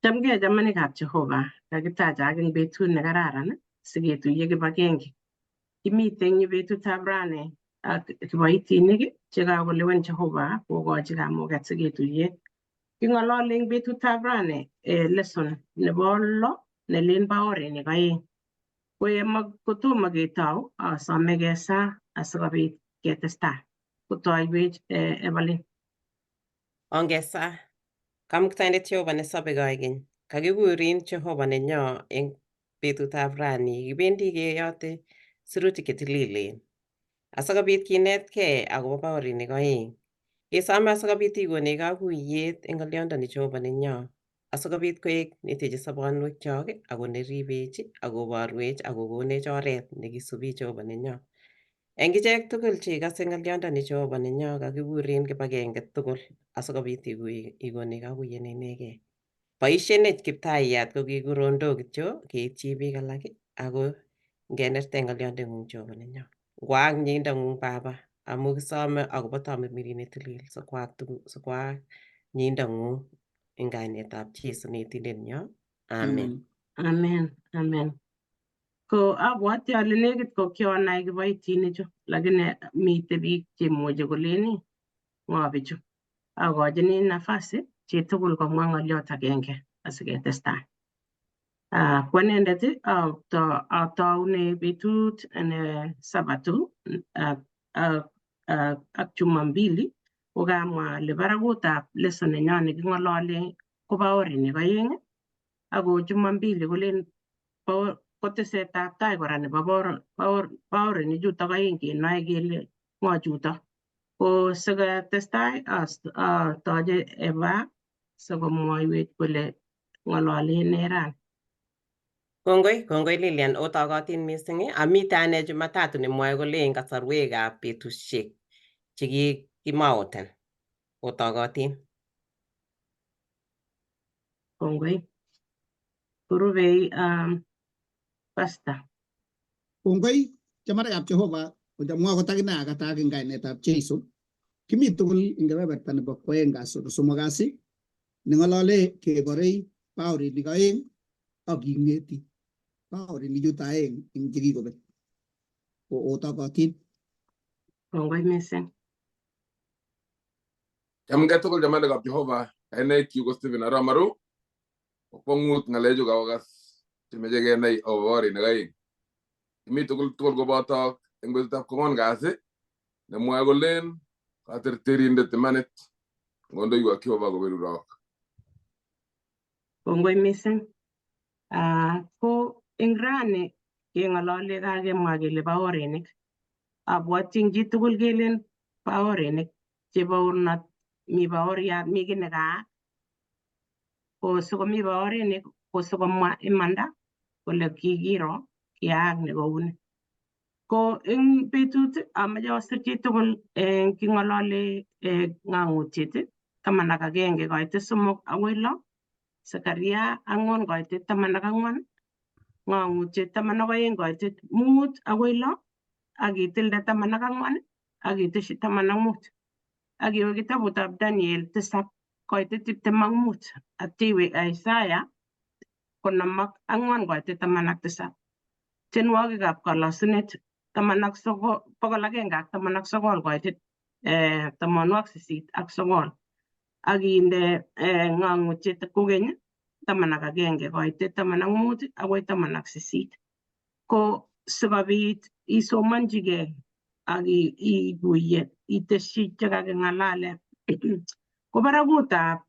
Chamgei chamanikab Jehova, kakitachak eng betut nekararan siketuiye kibagenge. Kimiten yu betutab rani ak kiboitinik chekakolewen Jehova kokochi kamuget siketuiye. King'olole eng betutab rani lesson nebo lo nelen baorinik oeng. Kotomo ketou asome kesaa asikobit ketestai. Kotoiwech Evelyn. Ongesa. Kamuktaindet Jehova nesobe koikeny, kakikurin Jehova nenyo eng betutab rani kibendi keyote sirutik chetililen asikobit kinetkei akobo baorinik oeng. Kesome asikobit ikonech kakuyet eng ng'olyondoni Jehova nenyo asikobit koek neteche sobonwekchok ako neribech akoborwech akokonech oret nekisubi Jehova nenyo. Eng ichek tugul cheikose ng'olyondoni Jehova nenyo kakikurin kibagenge tugul asikobit ikonech kakuyet ne inegei. Boishenech Kiptayat ko kikurondok kityo keityi biik alak ako ngenerte ng'olyondeng'ung Jehova nenyo. Ngwaak mieindang'ung Baba amu kisome akobo tamirmiriet netilil sikwaak tuguk sikwaak mieindang'ung eng kainetab Jesu netindet nyo. Amen. Amen. Amen. Ko abwati ale nekit ko kionai kiboitinichu, lakini mitei biik chemuchi kolen ng'o bichu. Akochini nafasi chitugul komwa ng'olyot agenge asiketestai. Ko anendet ataune betut ne Sabato ak Jumambili kokamwa ale barakutab lesson nenyo neking'olole ko baorinik oeng ako Jumambili kolen kotesetab tai kora nebo baorinik chutok oeng kenoe kele ng'o chutok. Ko siketestai atoche Eva sikomwoiwech kole ng'ololen nee rani. Kongoi, kongoi Lilian, otokotin mising. Amite ane Jumatatu nemwoe kole eng kasarwekab betusiek chekimaoten. Otokotin. Kongoi. Korubei Pastor. Kongoi chamanikab Jehova kochomwo akot akine akatak eng kainetab Jesu. Kimi tugul eng kebeberta nebo kwoeng kasi ko somok kasi neng'olole keborei baorinik oeng ak king'eti baorinik chuto aeng eng chekikobek. Otokotin. Kongoi mising. Chamgei tugul chamanikab Jehova, kainaikchu ko Stephen Arap Maru. Kwongut ng'alechu kakokas chemeche kenai akobo baorinik oeng. Kimi tugul tugul koboto eng betutab kwang'wan kasi nemwoe kolen katerterindet imanit ngondoiwok Jehova koberurok. Kongoi mising. Ko eng rani keng'olole kakemwa kele baorinik. Abwoti eng chitugul kelen baorinik chebaornot, mi baoriat, mi kiy nekaak. Ko sikomi baorinik ko sikomwa imanda kole kikiro kiaak ni kouni. Ko eng betut amoche osir chitugul king'olole ng'ang'utiet 11 koitet 3 akoi 6, Zakaria 4 koitet 14, ng'ang'utiet 12 koitet 5 akoi 6, ak itilde 14 ak iteshi 15. Ak iwe kitabutab Daniel 7 koitet 25 atya iwe Isaiah 54 koitet 17. Tienwogikab kolosunet 119 koitet 89 ak inde ng'ang'utiet kokeny 11 koitet 15 akoi 18. Ko sikobit isomonchigei ak ikuye iteshi chekaking'alale ko barakutab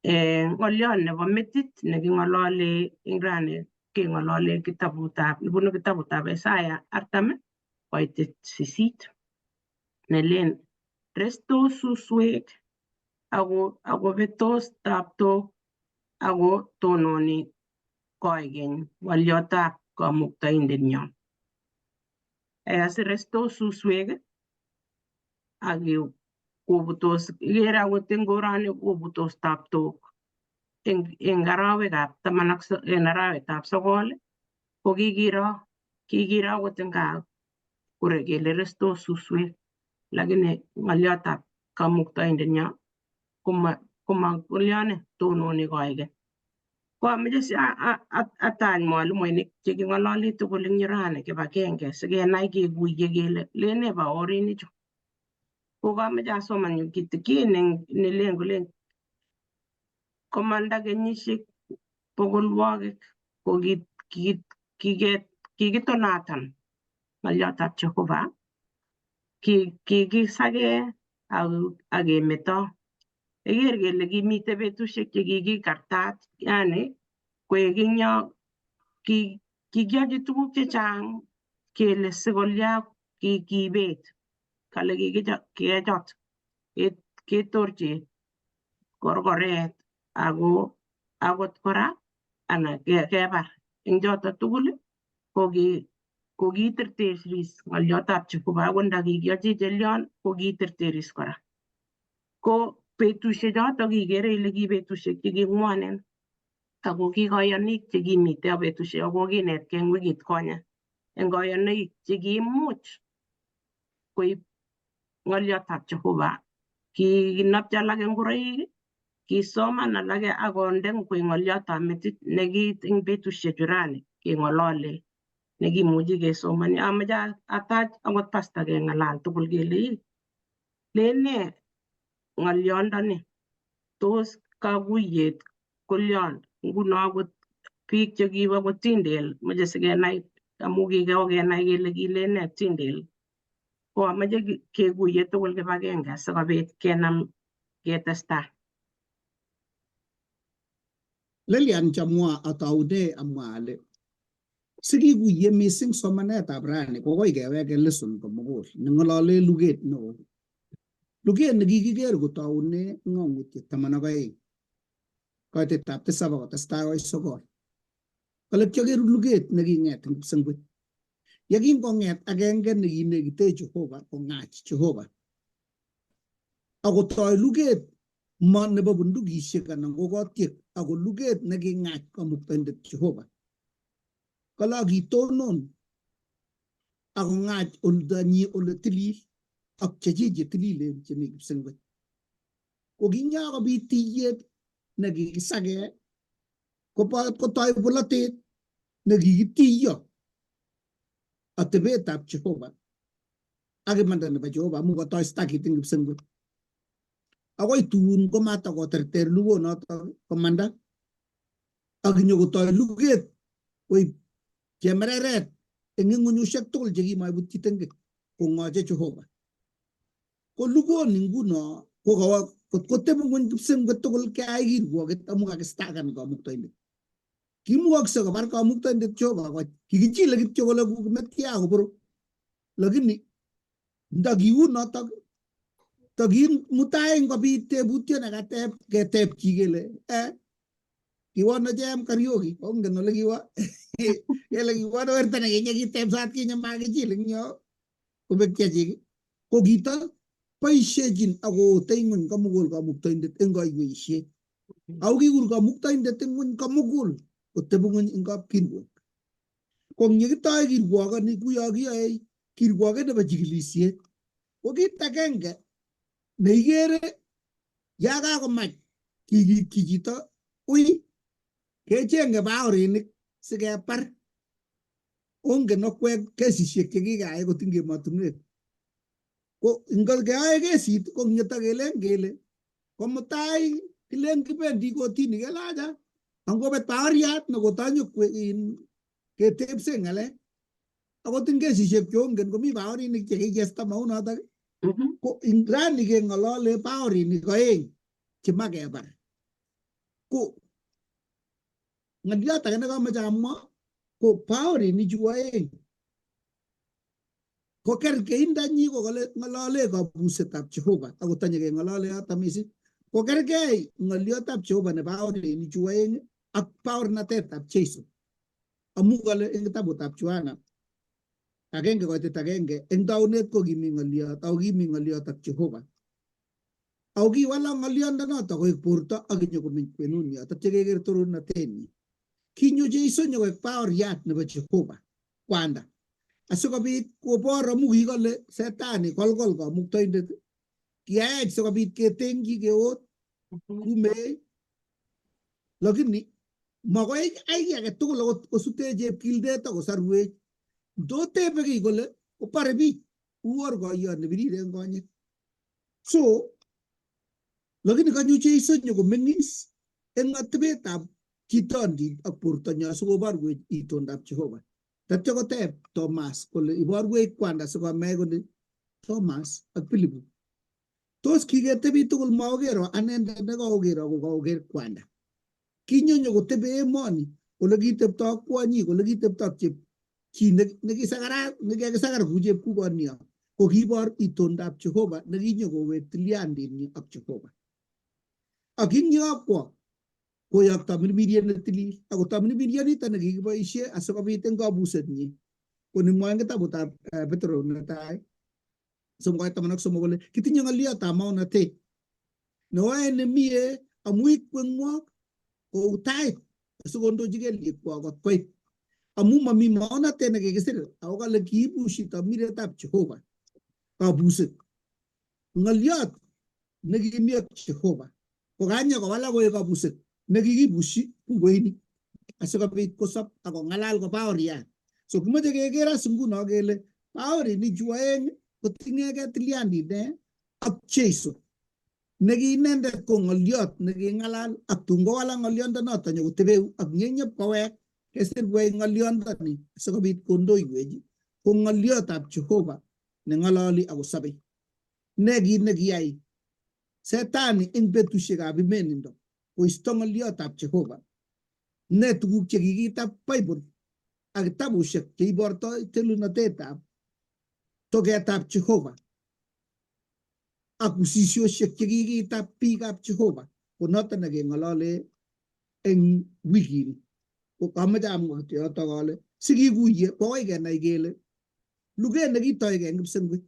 ng'oliot nebo metit neking'olole eng rani keng'olole kitabutab nebunu kitabutab Isaiah 40 koitet 8 nelen restos suswek ako betos taptok ako tononi koikeny ng'oliotab kamuktaindenyo. Asirestos suswek ak kobutos ikere akot eng koroni kobutos taptok eng arawekab taman ak en arawetab sokol ko kikiro kikiro akot eng gaa kore kele restos suswek lakini ng'oliotab kamuktaindenyo koma koma kolyone tononi koikeny. Ko Ko amoche si atany mwalimuinik cheking'ololi tugul eng yu rani kibagenge sikenai kekuiye kele lene baorinichu. Ko kamoche asoman yu kitikin nelen kolen komanda kenyisiek bokolwokik ko kikitonatan ng'oliotab Jehova, kikisake ak kemeto. Iker kele kimite betusiek chekikikartat, yani koek eng yo kikiyochi tuguk chechang kele sikolya kibet, kale kikechot ketorchi korkoret ako akot kora anan kebar. Eng choto tugul ko kokitirtiris ng'oliotab Jehova akot nda kikiyochi chelion ko kitirtiris kora. Ko betusiek choto kikere ile ki betusiek cheking'wonen ako ki koyonik chekimite betusiek ako kinetkei eng wikit konye eng koyonik chekiimuch koib ng'oliotab Jehova. Kinopchi alak ngoroik, kisoman alake akonde koik ng'oliotab metit nekiit eng betusiechu rani keng'olole nekimuchi kesomoni. Amoche atach akot pasta keng'alal tugul kele ii lene ng'oliondoni, tos kakuyet kolion nguno akot biik chekibo ko Tyndale moche sikenai amu kikokenai kele kilene Tyndale. Ko amoche kekuye tugul kibagenge sikobit kenam ketestai. Lilian Chamwa ataune amwa ale sikikuye mising somanetab rani kokoi keweke lesson komugul neng'olole luget neo. Luget nekikiker kotoune ng'ong'utiet 12 koitetab 7 akotestai akoi 9. Kole kioker luget neking'et eng kipsengwet. Yekingong'et agenge nekinekite Jehova kong'ach Jehova. Akotoi luget ma nebo bundukisiek anan ko kotiek ako luget neking'ach kamuktaindet Jehova. Kole akitonon akong'ach oldanyi ole tilil ak chechi chetililen chemi kipsengwet. Ko kinyakobit tiyet nekikisake kotoi bolotet nekikitiyo atebetab Jehova ak imanda nebo Jehova amu kotoi stakit eng kipsengwet. Akoi tun komatakoterter lugonotok komanda ak inyokotoi luget koib chemereret eng ing'unyushek tugul chekimoibutyi tengek kong'oche Jehova. Ko lugoni nguno ko kawa koteb ng'weny kipsengwet tugul keyai kirwoket amu kakistakan kamuktaindet. Kimukokse kobar kamuktaindet Jehova kikichile kityo kole kukimetya koboro. Lakini ndakiu notok takimutai ngobit tebutyo nekateb keteb chi kele kiwono J.M. Kariuki ongen ole kiwo kele kiwono werto nekinye kitebsat kinye makichil eng yo kobek chechik ko kito boishechin akoote ng'weny komugul kamuktaindet eng kaiweisiet. Ako kikur kamuktaindet eng ng'weny komugul kotebi ng'weny eng kapkirwok. Ko eng yekitoi kirwokoni kuyo kiyoe kirwoket nebo chikilisiet. Ko kit agenge neikere ya kakomach kikityi chito ui kechenge baorinik sikepar. Ongen okwek kesisiek chekikeyai koting emotinwek. Ko ngeyoe kesit ko ngeto kelen kele komutai kilen kibendi kotini kele acha angobet baoriat nekotanyo ketebsen ng'alek. Akot eng kesisiek cheongen komi baorinik chekichesta maunotok. Ko rani keng'olole baorinik oeng chemakebar. Ko ng'oliot age nekomoche amwa ko baorinik chu oeng ko kerkeindanyi ko ng'olole kabusetab Jehova akotanye keng'olole yoto mising. Ko kerkei ng'oliotab Jehova ne baorinik chu oeng ak baornatetab Jesu. Amu kole eng kitabutab Yohana 1:1 eng taunet ko kimi ng'oliot ako kimi ng'oliot ak Jehova. Ako kiwalak ng'oliondonoto koek borto ak inyokomeny kwenunyo tatya keker torornatenyi. Kinyo Jesu nyokoek baoriat nebo Jehova kwanda asikobit kobor amu kikole setani kolkol kamuktaindet kiyaech sikobit ketengyi keot kumee lakini Makoi ai kiy age tugul akot kosute chepkildet akosarwech. Ndotebe kiy kole kopare biik uor koyot nebirir en konyek. So, lakini kanyo Jeiso nyokomeng'is eng atebetab chitondit ak bortonyo asikoborwech itondab Jehova. Tatyo koteb Thomas kole iborwech kwanda sikomech kole Thomas ak Philip. Tos kiketebi tugul maokero anendet nekaokero ko kaoker kwanda. Kinyo nyokotebe emoni ole kitepto ak kwonyik ole kitepto ak chep chi nekisakarat nekikakisakar kou chepkukonio ko kibor itondab Jehova nekinyo kowek tilyandinyi ak Jehova. Ak ing yokwo koyokto mirmiriet netilil ako tamirmirienito nekikiboisie asikobit eng kabusetnyi ko nimwoe eng kitabutab Petro netai 3:13 kole kitinye ng'oliotab maonatet neoe nemie amu ikweng'wok kou tait asikondochi kelyekwok kot koit amu mami maonatet nekikisir ako kale kiibushi tamirmirietab Jehova kabuset ng'oliot nekimi ak Jehova kokanya kowalak koek kabuset nekikibushi bukoini asikobit kosop akong'alal ko baoriat. So kimoche keker as nguno kele baorinik chu oeng koting'egei tilyandit ne ak Jeiso neki inendet ko ng'oliot neking'alal ak tun kowalak ng'oliondonoto nyokotebeu ak nyenyep kowek kesirwech ng'oliondoni asikobit kondoiwech ko ng'oliotab Jehova neng'ololi akosobei. Ne kit nekiyai Setani eng betusiekab imenindo koisto ng'oliotab Jehova? Ne tuguk chekikitab Bible ak kitabusiek cheibortoi telunotetab togetab Jehova ak usisiosiek chekikitab biikab Jehova? Ko noton nekeng'olole eng wikini. Ko kamoche amwa kityo yotok ale sikikuye kokoi kenai kele luget nekitoige eng kipsengwet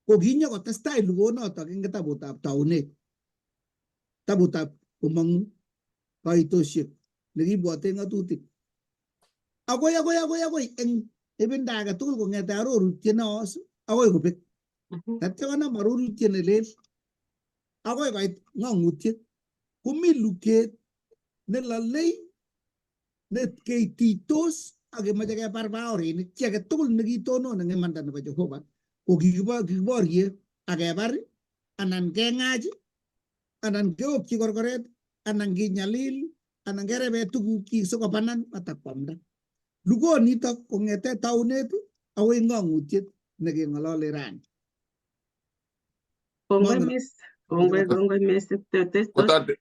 ko kinyokotestai lugonotok eng kitabutab taunet, kitabutab komong'u kaitosiek nekibwote ng'atutik akoi akoi akoi akoi eng ibinda age tugul kong'ete arorutiet neos akoi kobek. Tatyo konam arorutiet nelel akoi koit ng'ong'utiet komi luket nelolei nekeititos ak kemoche kebar baorinik. Chi age tugul nekitonon eng imanda nebo Jehova ko kikiborie ak kebar anan keng'ach anan keokchi korkoret anan kinyalil anan kerebe tugukyik sikobanan matakwamda. Lugonitok kong'ete taunet akoi ng'ong'utiet nekeng'olole rani. Kongoi mis, kongoi kongoi mising.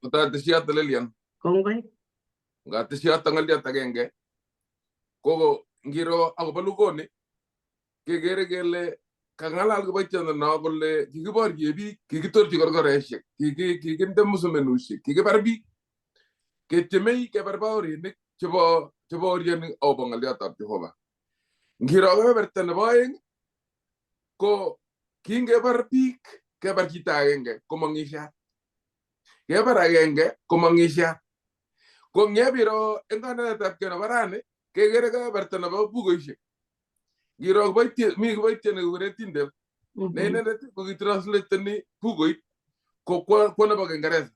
Kotateshiot Lilian. Kongoi. Ngateshiot ng'oliot agenge ko ngiro akobo lugoni kekere kele kang'alal kiboitiondono kole kikiborye biik, kikitorchi korkoreshek, kikinde musumenushek, kikibar biik ketyemei kebar baorinik chebo chebaorioni akobo ng'oliotab Jehova. Ngiro kebeberta nebo oeng ko kingebar biik kebar chito agenge komong'isiat, kebar agenge komong'isiat. Ko ngebiro eng kandanetabkei nebo rani kekere kebeberta nebo bukuishek. Ngiro kiboitie mi kiboitie nekikure Tyndale ne inendet ko kitranslateni bukuit ko kwo nebo Kiingereza.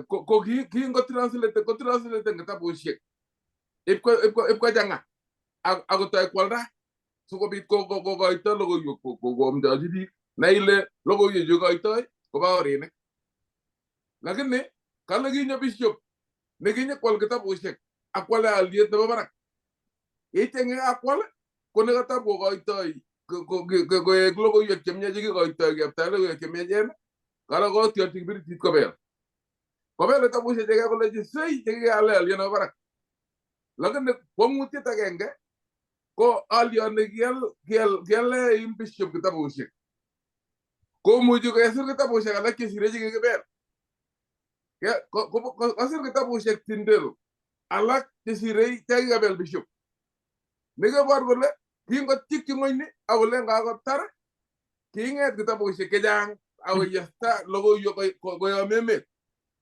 Ko kingotranslate ko translate kitabushek ipkochang'a akotoi kwalda sikobit kokoito logoiwek koamdochi biik na ile logoiwek chu ikoitoi ko baorinik. Lakini kale kinyo bishop nekinyo kwal kitabushek ak kwale aliet nebo barak. Yeityo eng kakwal ko nekatam kokoitoi koek logoiwek chemiach chekikoitoi keptai logoiwek chemiachen kale kotyolchi kibiritit kobel. Kobel kitabushek chekee kolechi sei chekikeale aliet nebo barak. Lakini kwong'utiet agenge ko alioni kiale in bishop kitabushek komuchi kesir kitabushek alak chesire chekikibel. Kosir kitabushek Tyndale alak chesire chekikabel bishop. Nekebor kole kingotyikyi ng'weny akolen kakotar king'et kitabushek chechang akoyesta logoiwek koyom emet.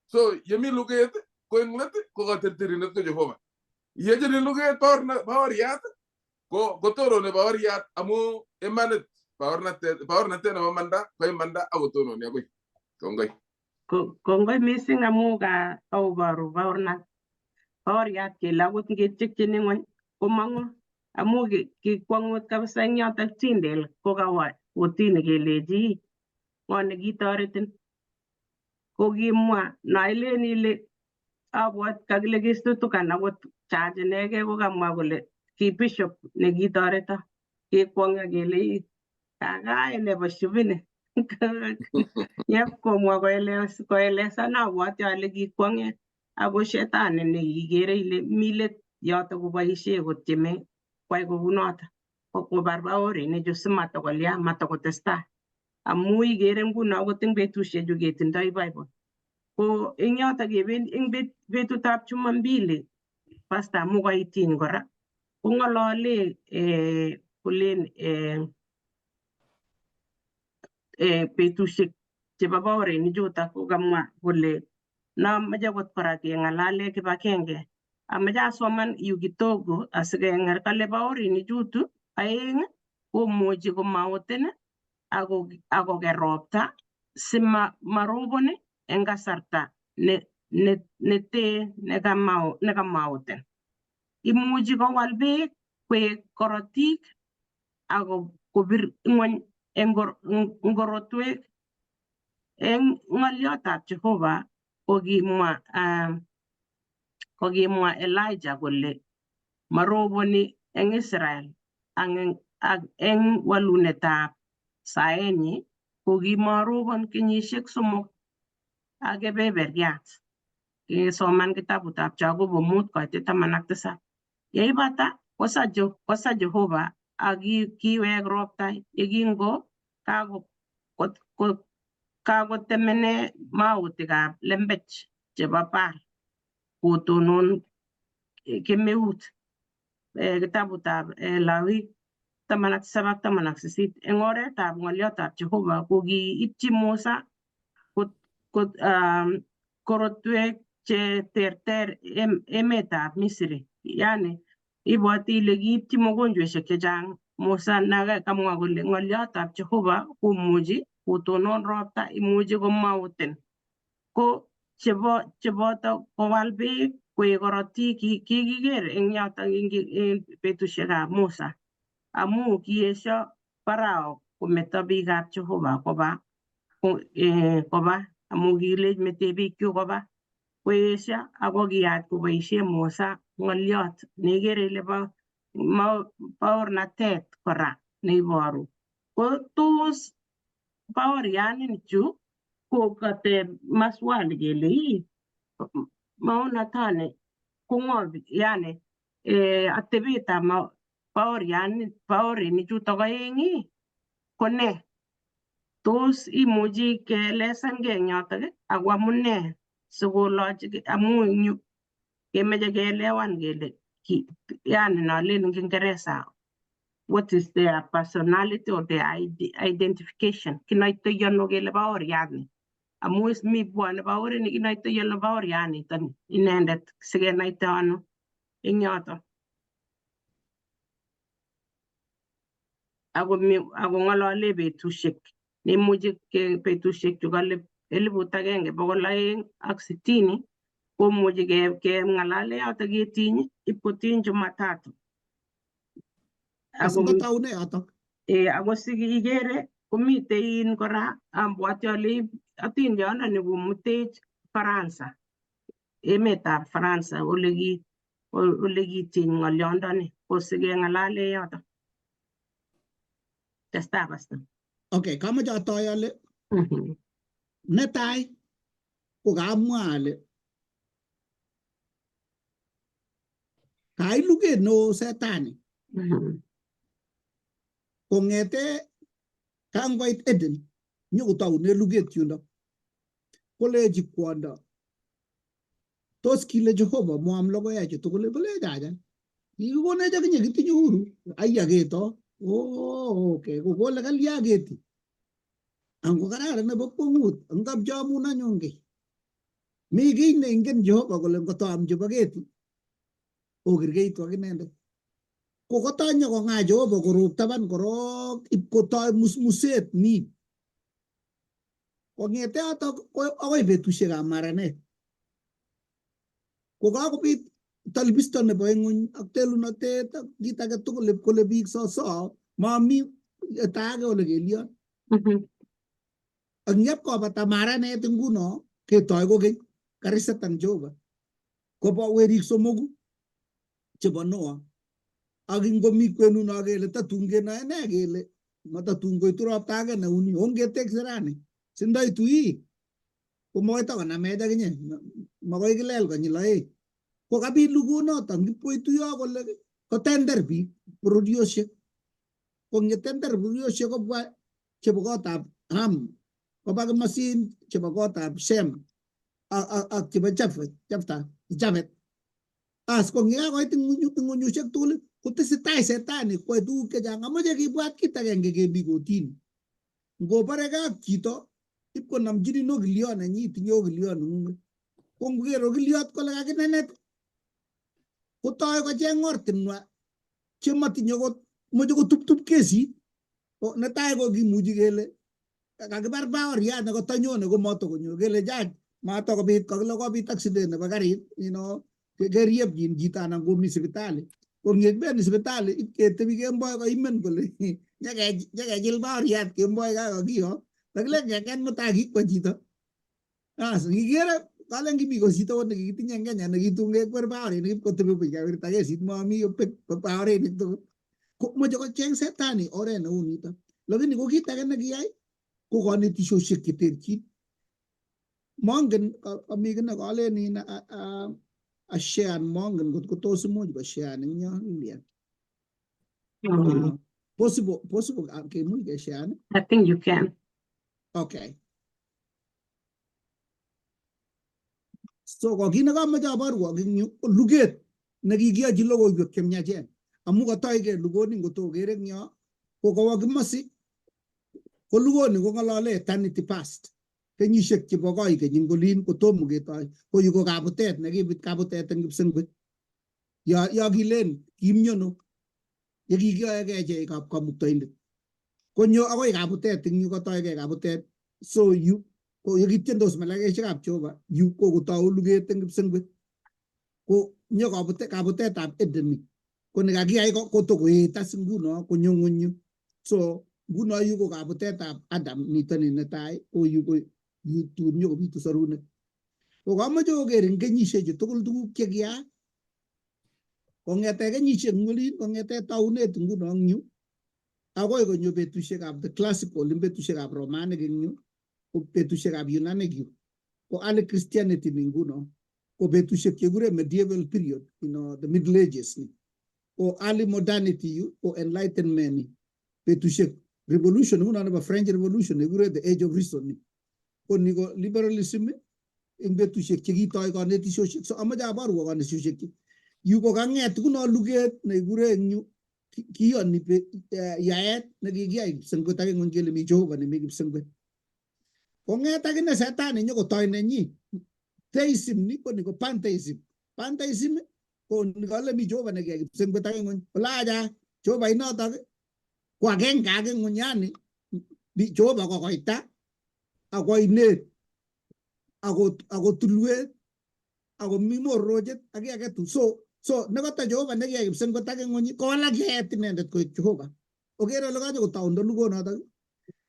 So yemi luget ko eng let ko katerterinet ko Jehova. Yechini luget baoriat ko kotoroni baoriat amu imanit baornatet nebo imanda ko imanda akotononi akoi. Kongoi. Kongoi mising amu ka oboru baornat baoriat kele akot ngetchekchini ng'weny komong'u amu kikwong'ut kabisa eng yotok Tyndale kokawa kotini kelechi "Ii, ng'o nekitoretin kokimwa noilen ile abwat kakile kistutukan akot judge inegei kokamwa kole ki bishop nekitoreto kekwong'e kele "Ii, kakae nebo shubini yep komwa koelesan abwati ale kikwong'e ako shetani nekikere ile mi let yoto koboisie kotyeme kwai kounoto kobar baorinichu simatakolya matakotestai amu ikere nguno akot eng betusiechu ketindoi Bible ko eng yoto kebendi eng betutab Jumambili pastor amu kaitiny kora kong'olole kolen betusiek chebo baorinichuto kokamwa kole namoche akot kora keng'alale kibagenge amache asoman yu kidogo asikeng'er kale baorinichutu aeng komuchi komaotin ako akoker ropta simarobon eng kasarta netee nekamaotin. Imuchi kowal beek koek korotik ako kobir ng'wony eng korotwek. Eng ng'olyotab Jehova kokimwa kokimwa Elijah kole maroboni eng Israel ak eng walunetab saenyi kokimarobon kenyisiek 3 ak kebeberyat. Kesoman kitabutab Jacobo 5:17. Yeibata kosa Jehova ak kiwek ropta yekingo kakotemene mautikab lembech chebo Baal kotonon kemeut. Kitabutab Lawik 17 ak 18. Eng oretab ng'olyotab Jehova kokiipchi Musa korotwek che terter emetab Misri. Yani ibwoti ile kiipchi mogonjweshek chechang Musa nakamwa kole ng'olyotab Jehova komuchi kotonon ropta, imuchi komautin. Ko cheboto kowal beek koek korotik kikiker eng yotok eng betusiekab Musa amu kiesio Farao kometo biikab Jehova koba koba amu kilech mete biikchu koba koesio ako kiyach koboisie Musa ng'oliot neikere ile bo baornatet kora neiboru ko tos baorianin chu ko kateb maswali kele ii maonatani ko ng'o yani atebetab baorinik chutok aeng ii ko nee tos imuchi keelesangei eng yotok ako amune sikolochi amu eng yu kemeche keelewan kele yani nolen eng Kiingereza what is their personality or their identification kinoitoi ano kele baoriat ni amu mi bwone baorinik kinoitoi ano baorianitoni inendet sikenaita ano eng yotok ako ng'olole betusiek neimuchi betusiek chu kale 1260 komuchi keng'alale yotok ketiny ipkotiny Jumatatu. Asikotaune yotok. Ako sikikere komitei in kora abwati ale atindondoni komutech Faransa, emetab Faransa ole kitiny ng'olyondoni kosikeng'alale yotok. Testai pastor. Okay, kamoche atoi ale netai ko kamwa ale kai luget neo setani kong'ete kangoit Eden nyokotoune luget yundo kolechi kwondo tos kile Jehova moam logoechu tugul kolechi acha kikikonech akinye kitinye uhuru aiya keto oh okay kokole kalya keti ango kararan nebo kwongut ngapchomun anyun kiy mi kiy neingen Jehova kole ngotoam chebo keti okerkeitu ak inendet ko kotoi nyokong'aa Jehova korop taban korok ipkotoi musmuset ni Kong'ete yotok ko akoi betusiekab maranet. Kokakobit talbisto nebo ing'uny ak telunotet ak kit age tugul kole biik soso mami age ole kelion. Ak ngep kobata maranet nguno ketoi kokeny karisetan Jehova kobo werik somoku chebo Noah ak ngomi kwenuno kele tatun kenoe nee kele matatun koitu ropta age neuni ongetekse rani sindoitu ii komokoi takonamech akinye makoi kilel konyil oeng ko kabit lugunoton kipkoitu yo kole kotender biik bororiosiek ko ngetender bororiosiek kobwa chebo kotab Ham koba komosin chebo kotab Shem ak chebo Jafet Jafta Jafet as ko ngikakoit ing'unyusiek tugul kotesetai setani koyae tuguk chechang. Amoche kibwat kit agenge kemi kotini. Ngoborekee ak chito ipkonomchinin okiliot nenyi itinye okiliot neng'ung'et. Ko ngoker okiliot kole kakinenet kotoi kocheng ortinwek chemotinye kot moche kotuptup kesit. Netai ko kimuchi kele kakibar baoriat nekotonyone komatokonyo kele judge matokobit kakile kobit accident nebo karit keriep chito anan komi sipitali. Ko ngekibendi sipitali ipketebi kemboi koimen kole nyekechil baoriat kemboi kakokiyok takilen kengen mutai kikwo chito. As ikere kalen kimi kosito kot nekikitinye en Kenya nekitun kekwer baorinik ipkotebi buch kewirta kesit momi baorinik tugul. Ko moche kocheng setani oret neu nito. Lakini ko kit age nekiyai ko konetisosiek cheterchin. Mongen komi kiy nekolen in asharean mongen ngot ko tos imuch kosharean eng yo Lilian. Possible kemuch kesharean? I think you can. Okay. So ko kit nekomoche aborwok eng yu ko luget nekikiyochi logoiwek chemiachen amu kotoige lugoni ngotokere eng yo ko kowo kimosi ko lugoni kong'olole eternity past kenyisiek chebo koikeny eng olin kotomo ketoi ko yu ko kabutet nekibit kabutet eng kipsengwet yo kilen kimiono ye kikiyoe kechei kamuktaindet konyo akoi kabutet eng yu kotoige kabutet so yu ko yekityendos malaikaisiekab Jehova yu ko kotou luget eng kipsengwet ko nyo kabutetab Edeni ko nekakiyai kotokoet as nguno konyo ng'weny yu so nguno yu ko kabutetab Adam nito ni netai ko yu ko yu tun nyokobitu sorunet ko kamoche oker eng kenyisiechu tugul tuguk chekiyaak kong'ete kenyisiek eng olin kong'ete taunet nguno eng yu akoi konyo betusiekab the classical eng betusiekab Romanik eng yu ko betusiekab Yunanic yu ko early Christianity ni nguno ko betusiek chekikure medieval period, the Middle Ages ni ko early modernity yu ko enlightenment ni betusiek revolution nguno nebo French Revolution nekikure the age of reason ni ko ni ko liberalism eng betusiek chekitoi konetisiosiek. So amoche aborwo konetisiosiek yu ko kang'et nguno luget nekikure eng yu kiyoni yaet nekikiyai kipsengwet ak ing'uny kele mi Jehova nemi kipsengwet. Kong'et akine setani nyokotoi nenyi theism ni ko ni ko pantheism. Pantheism ko ni kole mi Jehova nekiyai kipsengwet ak ing'uny olaja Jehova inotok ko agenge ak ing'uny yani Jehova ko koita ak oinet ako tulwet ako mi mororochet ak kiy age tugul. So nekata Jehova nekiyai kipsengwet ak ing'uny kowalak yaet inendet koik Jehova. Okere ole kanyokotoundo lugonotok.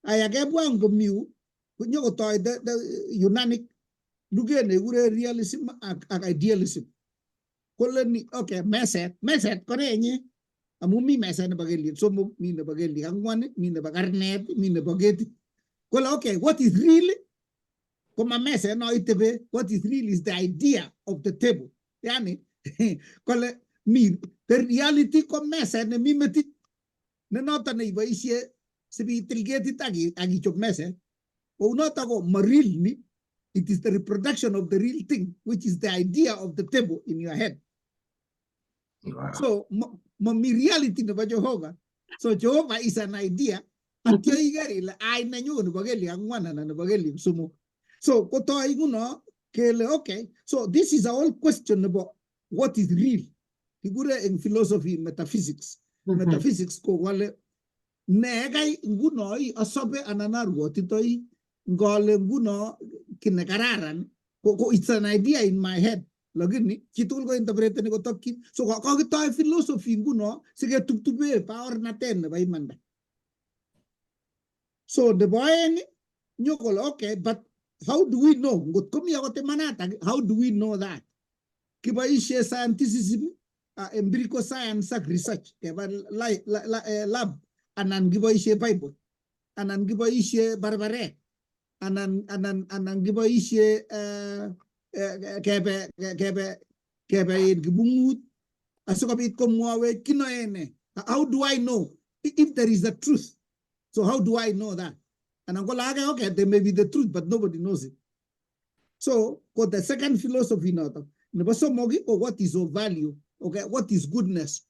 Aya kebwa ngomiu nyokotoi the Yunanic luget nekikure realism ak idealism. Kole ni okay meset ko nenyi amu mi meset nebo kelyek somok mi nebo kelyek ang'wan mi nebo karnet mi nebo ketit. Kole okay what is real koma meset no itebe what is real is the idea of the table. Yani kole mi the reality ko meset nemi metit ne noton neiboisie sipitil ketit ak ichob meset. Kounoto ko ma real ni it is the reproduction of the real thing which is the idea of the table in your head. Wow. So mami reality nebo Jehovah. So Jehovah is an idea. Atyo iker ile ai nenyu nebo kelyek ang'wan anan nebo kelyek somok. So kotoi nguno kele okay so this is a whole question nebo what is real. Kikure eng philosophy metaphysics. Metaphysics ko kole ne kai nguno asobe anan arwotitoi Ngole nguno kiy nekararan ko it's an idea in my head lakini chitugul ko interpreteni kotokyin. So kokitoi philosophy nguno siketuptupe baornatet nebo imanda. So nebo oeng nyo kole okay, but how do we know ngot komi akot imanatak, how do we know that? Kiboisie scientificism, empirical science ak research keba lab anan kiboisie Bible anan kiboisie barbaret anan kiboisie kebe in kibungut asikobit komwowech kinoe ne. How do I know if there is a truth? So how do I know that? Anan kole ake okay, there may be the truth but nobody knows it. So ko the second philosophy notok. Nebo somok ko what is of value? Okay, what is goodness?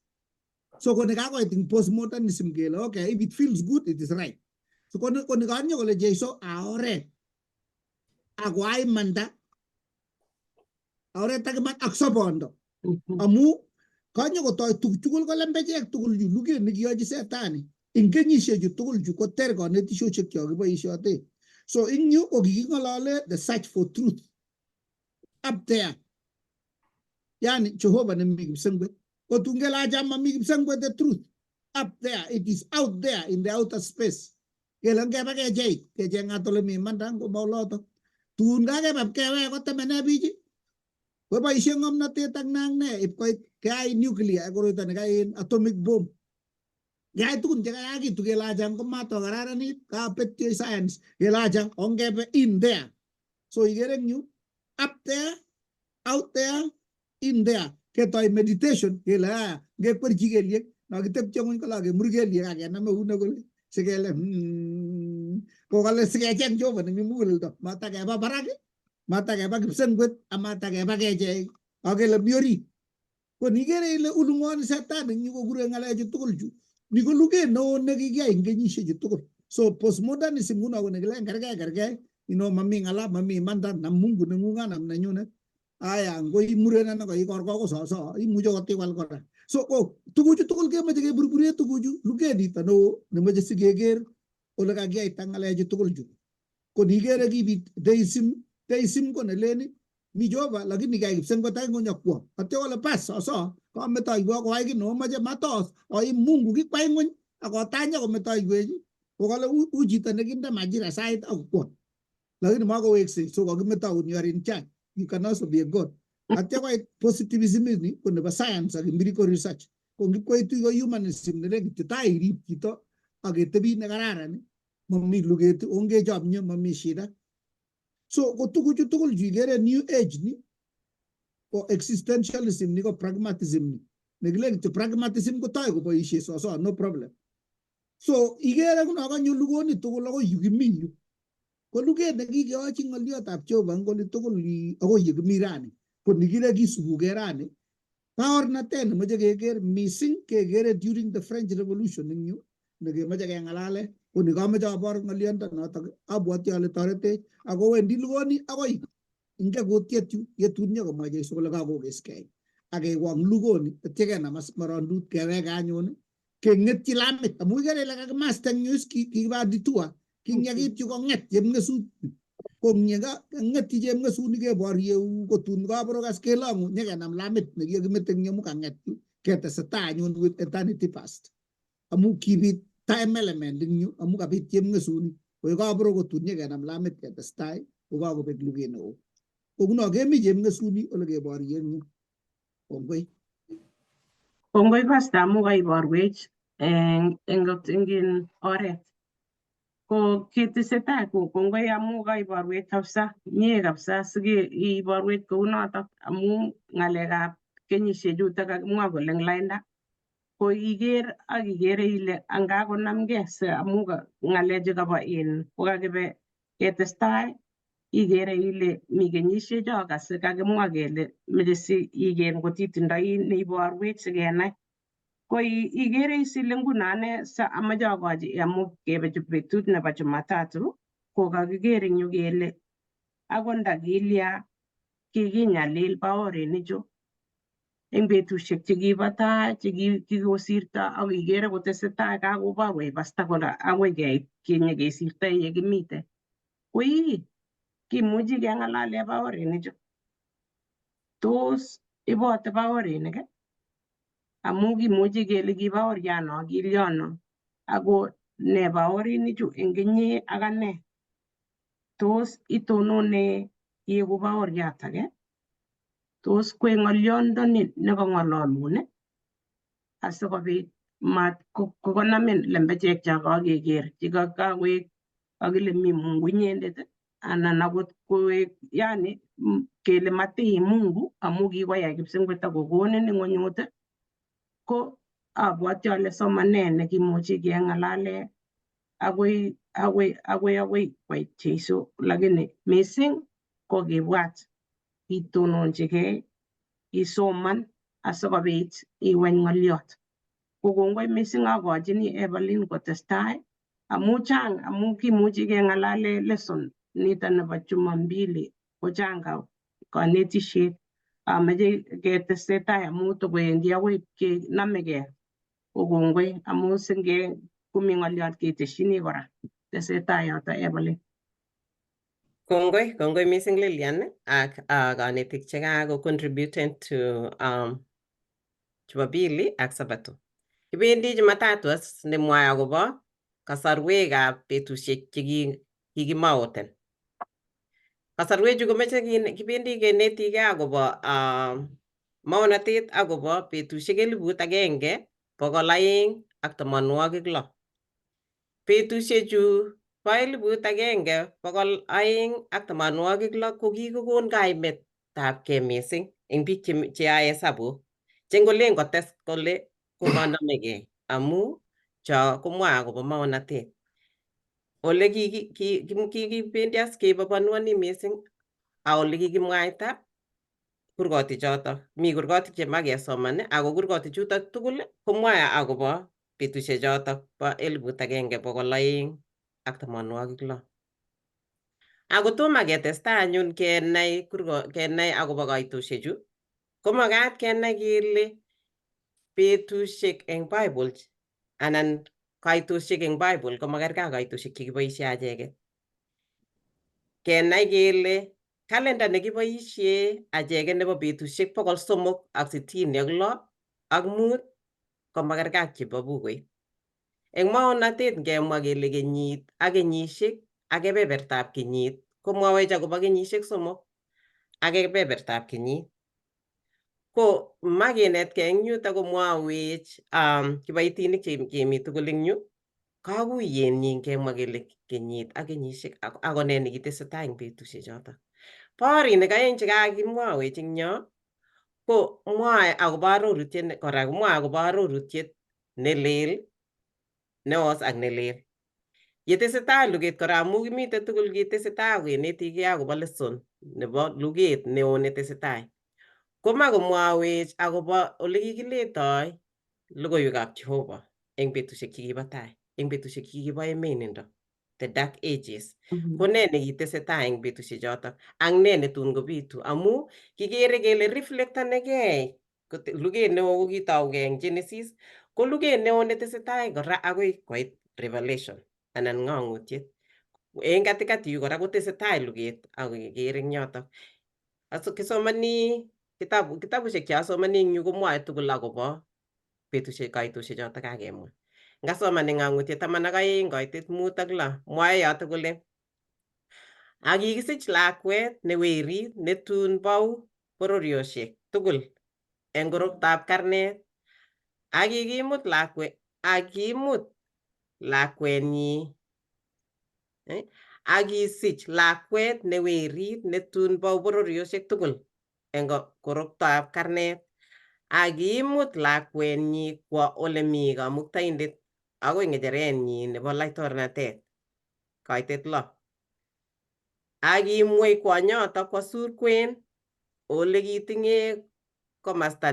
So ko nekakoit ing postmodernism kele okay, if it feels good, it is right. So ko nekanyo kole Jesu a oret ako a imanda oret ak iman ak sobondo. Amu kanyo kotoi tuguk tugul ko lembechek tugul chu luget nekiyochi setani ing kenyishechu tugul chu koter konetishoshek chokiboishote. So ing yu ko kiking'olole the search for truth up there. Yani Jehovah nemi kipsengwet. Ko tun kele mami kipsengwet the truth up there. It is out there in the outer space. Kele ngeba kechei kecheng'at ole mi imanda ngo maoloto. Tun kakeba kewek kotemene biik koboisie ng'omnotet ak ne ak ne ipkoit keyai nuclear koroito nekain atomic bomb. Keyai tugun chekayakitu kele acha komatokararanit kapetyo science kele acha ongebe in there. So ikere eng yu up there, out there, in there. Ketoi meditation kele aya ngekwerchi kelyek nokitepche ng'weny kole akemur kelyek akenam eunek kole sikele kokale sikecheng Jehova nemi muguleldo matakeba barak matakeba kipsengwet amatakeba kechei akele mi orit. Ko nikere ile ulung'oni satan eng yu kokure ng'alechu tugul chu ni ko luget neo nekikiyai eng kenyishechu tugul. So postmodernism nguno ko nekilen kerkei kerkei ino mami ng'ala mami imanda nam Mungu neng'ung anam nenyunet. Aya ngo i muren anan ko i korko ko soso imuche kotiwal kora. So ko tuguchu tugul kemoche keburburie tuguchu luget nito neo nemoche sikeker ole kakiyaita ng'alechu tugul chu. Ko nikere kibit deism, deism ko neleni mi Jehova lakini kiyai kipsengwet ak ng'ony akwo. Atya kole bas soso kametoiwo koyai kit neomoche matos oim Mungu kikwai ng'ony akotanya kometoiwech. Kokale u chito nekinde majira sait ak kwo. Lakini makoweksei so kokimetoun you are in charge. You can also be a god. Atya koit positivism ni ko nebo science ak empirical research. Ko ngipkoitu ko humanism nelen kityo tai irib chito ak ketebi nekararan mami luget ongechomye mami shida. So ko tuguchu tugul chu ikere new age ni ko existentialism ni ko pragmatism ni. Nekilen kityo pragmatism kotoi koboisie soso no problem. So ikere nguno kanyo lugoni tugul akoi yu kimi yu. Ko luget nekikeyochi ng'oliotab Jehova eng oli tugul akoi ye kimi rani. Ko nikile kisubuke rani baornatet nemoche keker missing kekere during the French Revolution eng yu nekemoche keng'alale ko ni kamoche abor ng'oliondo notok abwoti ale toretech ako wendi lugoni akoi inge kutiet yu yetun nyokomwa Jesu kole kakokeskei akewong lugoni atya kenam morondut keweke anyun keng'etyi lamit amu ikere ile kakimasta eng yu is kikiba detour kingyakit yu kong'et chepng'esut ko ng'etyi chepng'esut keborie kotun kaborokas kelong'u nyekenam lamit nekikakimete eng yu amu kang'et yu ketesetai anyun with eternity past amu kibit time element eng yu amu kabit chepng'esuni ko kaboro kotun nyekenam lamit ketestai kokakobek luget neo. Ko nguno kemi chepng'esuni ole keborie eng yu. Kongoi. Kongoi pastor amu kaiborwech eng oret. Ko ketesetai ko kongoi amu kaiborwech kabisa mie kabisa sike iborwech kounotok amu ng'alekab kenyishechutok kakimwa kole eng lainda ko iker ak ikere ile angakonamgei si amu ng'alechu kabo in kokakibe ketestai ikere ile mi kenyishecho kasi kakimwa kele meche si iker ngot itindoi neiborwech sikenai. Ko ikere is ile nguno ane sa amache akochi amu kebe betut nebo Jumatatu ko kakiker eng yu kele akot ndakilya kikinyalil baorinichu eng betusiek chekibo tai chekikosirto ak ikere kotesetai kakoborwech pasta kole akoi keit kenyekesirtoi yekimite. Wii, kimuchi keng'alale baorinichu. Tos ibote baorinik amu kimuchi kele kibaoriano kilyono ako ne baorinichu eng inye ak ane. Tos itonone ieku baoriat age? Tos kwe ng'olyondoni nekang'ololun asikobit mat konamin lembechek cho kakeker chekakoek akile mi Mungu inyendet anan akot koek yani kele matii Mungu amu kikoyai kipsengwet akokonin ng'wenyut ko abwati ale somanet nekimuchi keng'alale akoi akoi akoi akoi koit Jeiso, lakini mising ko kibwat itononchigei isoman asikobit iweny ng'oliot. Ko kongoi mising akochini Evelyn kotestai amu chang amu kimuchi keng'alale lesson nito nebo Jumambili ko chang kanetisiet ameche ketesetai amu tokowendi akoi kenamekei ko kongoi amu singe komi ng'oliot ketesyini kora tesetai yoto Evelyn. Kongoi, kongoi mising Lilian ak konetik chekako contributen to Jumapili ak Sabato. Kibendi Jumatatu as nemwoe akobo kasarwekab betusiek che kikimaoten. Kasarwechu komeche kibendi kenetigei akobo maonatet akobo betusiek 1260. Betusiechu bo 1260 ko kikokon kaimetabgei mising eng biik cheyoe hesabuk che ngolen kotes kole komanomegei amu cho komwoe akobo maonatet. Ole kikibendi as kebabanuoni mising ak ole kikimwaita kurgotik chotok. Mi kurgotik chemakesoman ako kurgotik chutok tugul komwoe akobo betusiek chotok bo 1260. Ako tomo ketestai anyun kenai kenai akobo kaitosiechu komakat kenai kele betusiek eng Bible anan kaitosiek eng Bible komakerkei ak kaitosiek chekiboisie acheket. Kenai kele kalenda nekiboisie acheket nebo betusiek 365 komakerkei ak chebo bukuit. Eng maonatet ngemwa kele kenyit ak kenyisiek ak kebebertab kenyit komwowech akobo kenyisiek 3 ak kebebertab kenyit. Ko makinetkei eng yuto komwowech kiboitinik chemi tugul eng yu kakuyenyin kemwa kele kenyit ak kenyisiek ako nee nekitesetai eng betusiek chotok. Baorinik aeng chekakimwowech eng yo ko mwoe akobo arorutiet kora komwoe akobo arorutiet nelel neos ak nelel. Yetesetai luget kora amu kimite tugul ketesetai kenetigei akobo lesson nebo luget neo netesetai. Koma komwowech akobo ole kikiletoi logoiwekab Jehova eng betusiek chekibo tai, eng betusiek chekibo emenindo, the dark ages. Ko nee nekitesetai eng betusiek chotok ak nee netun kobitu amu kikere kele reflectanegei luget neo ko kitougei eng Genesis ko luget neo netesetai kora akoi koit Revelation anan ng'ong'utiet. Eng katikati yu kora kotesetai luget ak kekere eng yotok. Kisomani kitabusiek che asomani eng yu komwoe tugul akobo betusiek kaitosiek chotok kakemwa. Ngasoman eng ng'ang'utiet 12 koitet 5 ak 6 mwoe yotok kole ak kikisich lakwet ne werit netun bou bororiosiek tugul eng koroktab karnet ak kikimut lakwet ak kimut lakwenyi ak kisich lakwet ne werit netun bou bororiosiek tugul eng koroktab karnet ak kimut lakwenyi kwo ole mi kamuktaindet akoi ng'echerenyi nebo laitornatet koitet 6. Ak kimwei kwonyoto kwo surkwen ole kiting'e komasta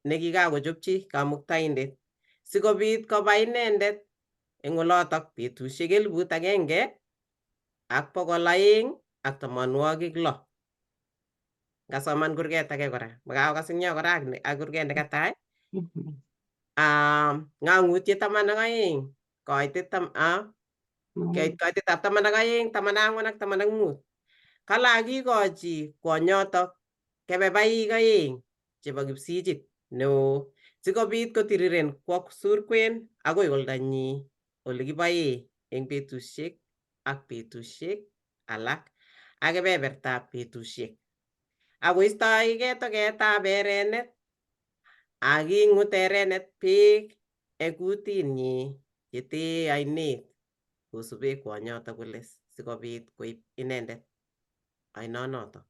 nekikakochopchi kamuktaindet sikobit kobai inendet eng olotok betusiek 1260. Ngasoman kurget age kora, makaokas eng yo kora ak kurget nekatai. Ng'ang'utiet 12 koitet Keit kaitet 12, 14 ak 15. Kale akikochi kwonyotok kebebaik 2 chebo kipsichit neo sikobit kotiriren kwo surkwen akoi oldanyi ole kiboe eng betusiek ak betusiek alak ak kebebertab betusiek. Akoistoegei toketab erenet ak kingut erenet beek eng kutinyi chetee ainet kosube kwonyotok kole sikobit koib inendet ainonotok.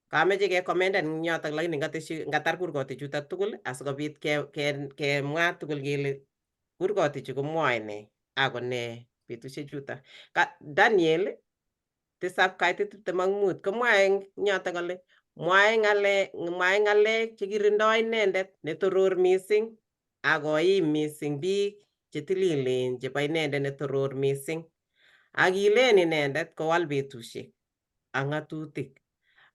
Kameche kekomendan eng yotok lakini ngatesyi ngatar kurgotik chutok tugul asikobit kemwa tugul kele kurgotichu komwoe nee ako nee betusiek chutok. Daniel 7 kaitit 25 komwae eng yotok kole mwae ng'alek chekirindoi inendet netoror mising ak koim mising biik chetililen chebo inendet netoror mising ak kilen inendet kowal betusiek ak ng'atutik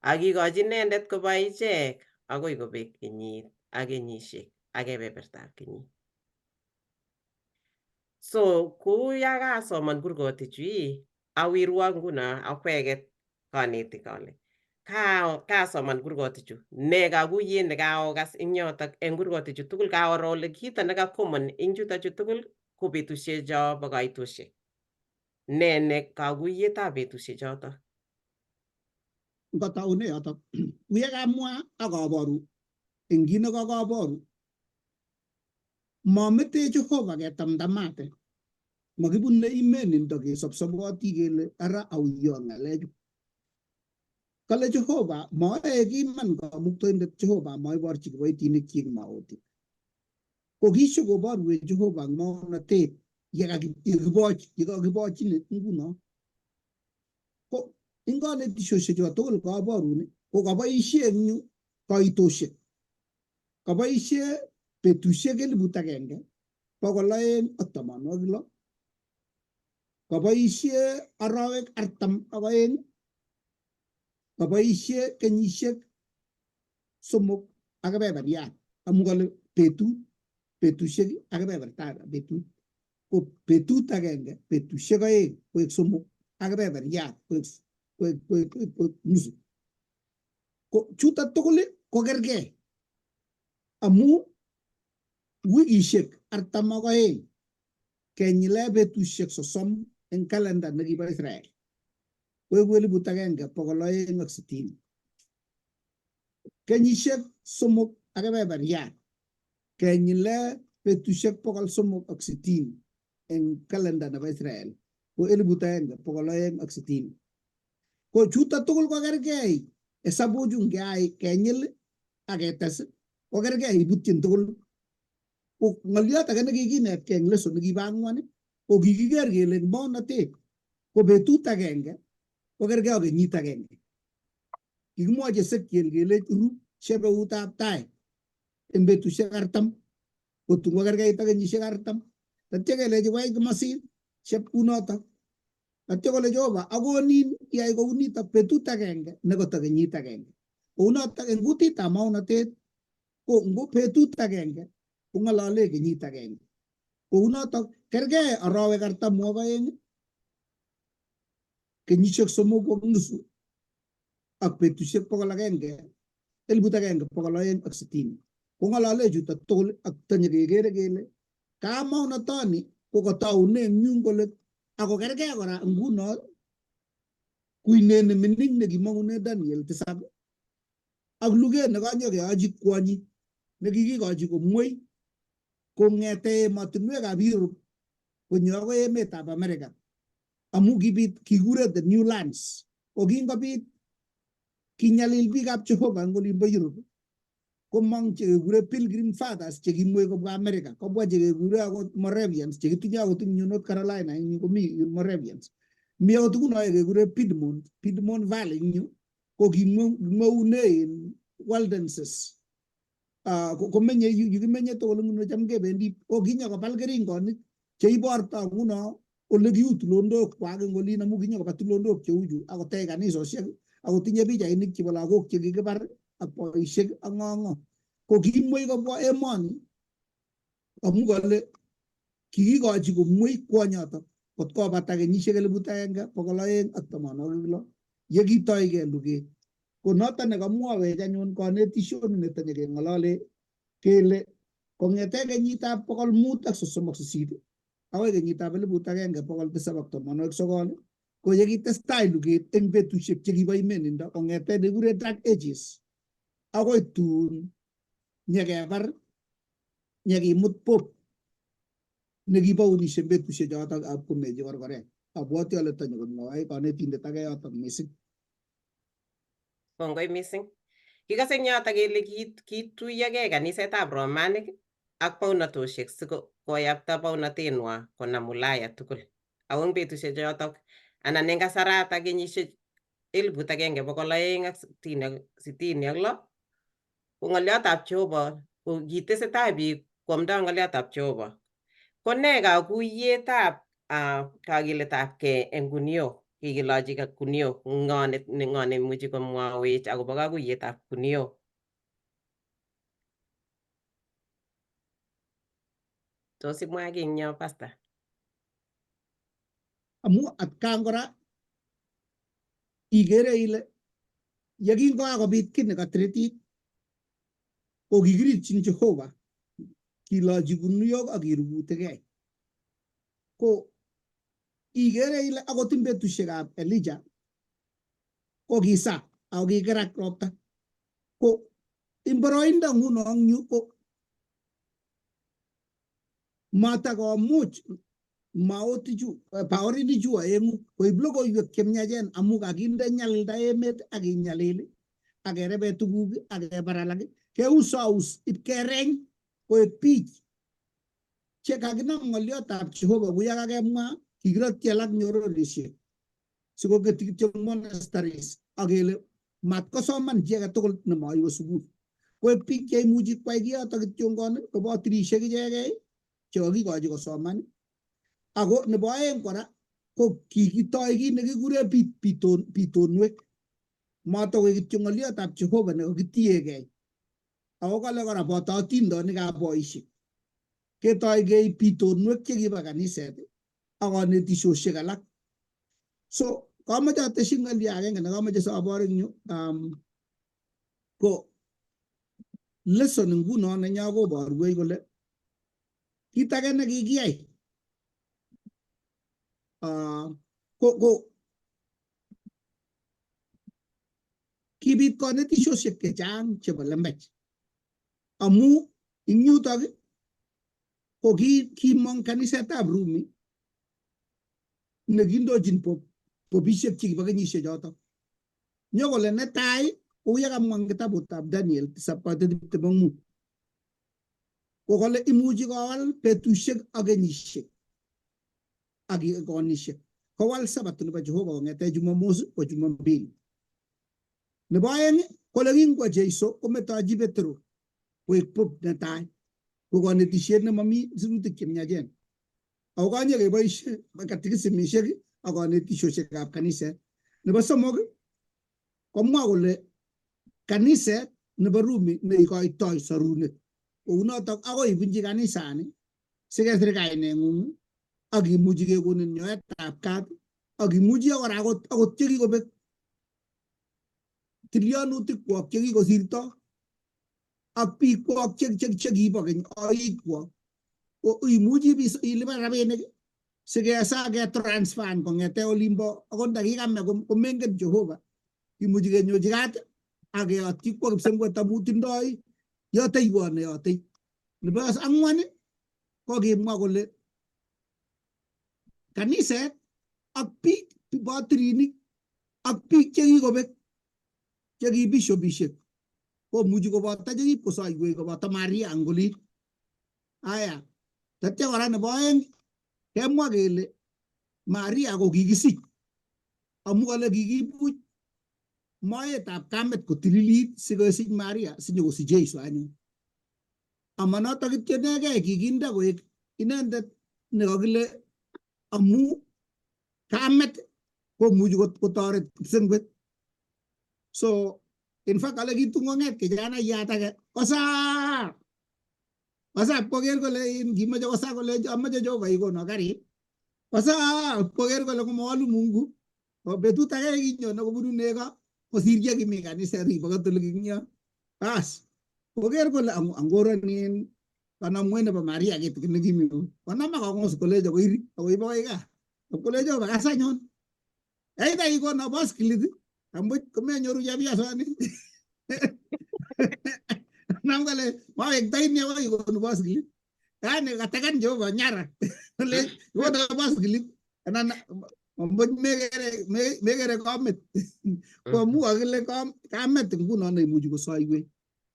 ak kikochi inendet kobai ichek akoi kobek kenyit ak kenyisiek ak kebebertab kenyit. So kou ya kasoman kurgotichu ii awirwok nguno akweket konetik ale kasoman kurgotichu ne kakuyet nekaokas eng yotok eng kurgotichu tugul kaoro ole kito neka common eng chutochu tugul ko betusiecho bo kaitoshek. Ne ne kakuyetab betusiechotok? Ngotaune yotok uye kamwa ak aboru eng kit nekokoboru mamete Jehova ketamtamate makibune imenindo kesobsoboti kele ara auyo ng'alechu. Kale Jehova moe kiman kamuktoindet Jehova moiborchi kiboitinikchik maotik. Ko kishokoborwech Jehova eng maonatet yekakibochin nguno. Ko eng konetishoshechu tugul koborun ko kaboisie eng yu kaitoshek. Kaboisie betusiek 1260. Kaboisie arawek 42. Kaboisie kenyisiek 3 ak kebeberyat. Amu kale betut, betusiek ak kebeberta betut. Ko betut agenge, betusiek 2 koek 3 ak kebeberyat koek nusu. Ko chuto tugul ko kergei. Amu wikisiek 42 kenyile betusiek 30 eng kalenda nekibo Israel. Koeku 1260. Kenyisiek 3 ak kebeberyat kenyile betusiek 360 eng kalenda nebo Israel ko 1260. Ko chuto tugul ko kergei hesabuchu ngeai kenyil ak ketes ko kergei ibutyin tugul. Ko ng'oliot age nekikinetkei eng lesson nekibo ang'wan ko kikiker kele eng maonatet ko betut agenge ko kergei ak kenyit agenge. Kikimwochi Ezekiel kelech ru shebeutab tai eng betusiek 40 kotun kokergeit ak kenyisiek 40. Tatya kelechi wai komosin sheb kunotok. Tatya kole Jehova akonin iyai kounitok betut agenge nekoto kenyit agenge. Kounotok eng kutitab maonatet ko ngo betut agenge kong'olole kenyit agenge. Kounotok kergei arawek 42 kenyisiek 3 ak nusu ak betusiek 100 1260. Kong'olole chuto tugul ak tonyekekere kele kamaonatoni ko kotoune eng yun kole ako kergei kora nguno kuinet nemining nekimong'une Daniel 7 ak luget nekanyokeyochi kwonyi nekikikochi komwei kong'ete emotinwekab Europe konyo akoi emetab America amu kibit kikure the new lands. Ko kingobit kinyalil biikab Jehova eng olimbo Europe komong chekekure Pilgrim Fathers chekimwei kobwa America kobwa chekekure akot Moravians chekitinye akot eng North Carolina eng yu komi Moravians. Mi akot nguno kekure Piedmont Valley eng yu ko kimweune in Waldenses. Komenye yu kimenye tugul nguno cham kebendi ko kinyokobal keringonik cheiborto nguno ole kiu tulondok kwak eng olin amu kinyokoba tulondok cheuchu akotech kanisosiek akotinye pichainik chebo lagok chekikibar ak boisiek ak ng'o ng'o. Ko kimwei kobwa emoni amu kole Kikikochi komwei kwonyotok kot kobata kenyisiek 1266 ye kitoige luget. Ko noton nekamwowech anyun konetishoni niton keng'olole kele kong'eten kenyitab 538 akoi kenyitab 1789 ko yekitestai luget eng betusiek chekibo imenindo kong'eten nekikuren Dark Ages akoi tun nyekebar nyekimut Pope nekibounishe betusiek chotok ak komechi korkoret. Abwoti ale tonye komwoe konetindet age yotok mising. Kongoi mising. Kikose eng yotok kele kiituiyogei kanisetab Romanik ak baunatoshek si koyapta baunatenwa konam Ulaya tugul. Ako eng betusiek chotok anan eng kasarata kenyisiek 1266 ko ng'olyotab Jehova ko kitesetai biik koamdoi ng'olyotab Jehova. Ko nee kakuiyetab kakiletabkei eng guniok kikilochi guniok ng'o neimuchi komwowech akobo kakuiyetab guniok? Tos imwa kiy eng yo, Pastor? Amu atkan kora ikere ile yekingoakobit kiy nekatiritit ko kikirikyin Jehova kilochi guniok ak kirugutigei. Ko ikere ile akot eng betusiekab Elijah ko kisa ako kikerak ropta. Ko eng boroindo nguno eng yu ko matakomuch maotichu baorinichu aeng'u koib logoiwek chemiachen amu kakinde nyalilda emet ak kinyalil ak kerebe tuguk ak kebar alak keusous ipkereny koek biik che kakinam ng'olyotab Jehova kuya kakemwa kikirotyi alak nyororisiek sikoketyi kityo monasteries ak kele matkosoman chi age tugul nemaiwe sukul. Koek biik cheimuchi kwai kiyoto kityongon ko batirisiek ichegei chekakikochi kosoman. Ako nebo aeng kora ko kikitoi kit nekikure bitonwek. Matokoek kityo ng'olyotab Jehova nekakitiegei. Ako kale kora boto atindonikab boisiek. Ketoi keib bitonwek chekibo kaniset ak konetisiosiek alak. So kamoche atesyi ng'olyo agenge nekamoche sobor eng yu ko lesson nguno nenyo koborwech kole kit age nekikiyai ko kibit konetisiosiek chechang chebo lembech amu ing yutok ko kimong kanisetab Rumi nekindochin popisiek chekibo kenyisiek chotok. Nyokole netai kou yekamwa eng kitabutab Daniel 7:25 ko kole imuchi kowal betusiek ak kenyisiek ak ikonisiek. Kowal Sabato nebo Jehova kong'ete Jumamos ko Jumapili. Nebo aeng kole kingwo Jeiso kometochi Petro koek Pope netai ko konetisiet nemomi sirutik chemiachen. Ako konye keboisie katekisimisiek ak konetisiosiekab kaniset. Nebo somok komwa kole kaniset nebo Rumi neikoitoi sorunet. Kounotok akoi ibunchi kanisani sikesir kaineng'ung ak imuchi kekonin nyoetab kat ak imuchi kora akot chekikobek tilyanutikwok chekikosirto ak biikwok chekibo keny oikwok imuchi ilipan rabinik sikesa ketransfan kong'ete olimbo akot ndakikame komengen Jehova imuchi kenyochi kat ak keyotyi kwo kipsengwet amu tindoi yoteiwo neyotei. Nebo ang'wan ko kimwa kole kaniset ak biik batirinik ak biik chekikobek cheki bishopishek komuchi koboto chekipkosoiwech koboto Maria Angolin. Aya, tatya kora nebo aeng kemwa kele Maria ko kikisich amu kale kikibuch moetab kamet kotililit sikesich Maria sinyokosich Jesu anyun. Ama notok kityo inegei kikinde koek inendet nekakile amu kamet komuchi kotoret kipsengwet. So in fact kale kitun kong'et kijanaiyat age kosaa Kosa koker kole kimeche kosa kole amoche Jehova ikono karit. Kosa koker kole komowolu Mungu. Betut age kinyone kobunu nego kosir chekimi kaniset ribo Katolik eng yo. Bas koker kole angoronin kanamwet nebo Maria kitikin nekimi konam akong'us kolecho koiri akoib akoi gaa. Kole Jehova kas anyun. Either ikono baskilit ambuch komenyoru chepyosani. Nam kole mawektoini akoi ikonu baskilit. Yani katakan Jehova nyara. Kole ikono baskilit anan ambuch mekere kamit. Ko amu kakile kamet nguno neimuchi kosoiwech.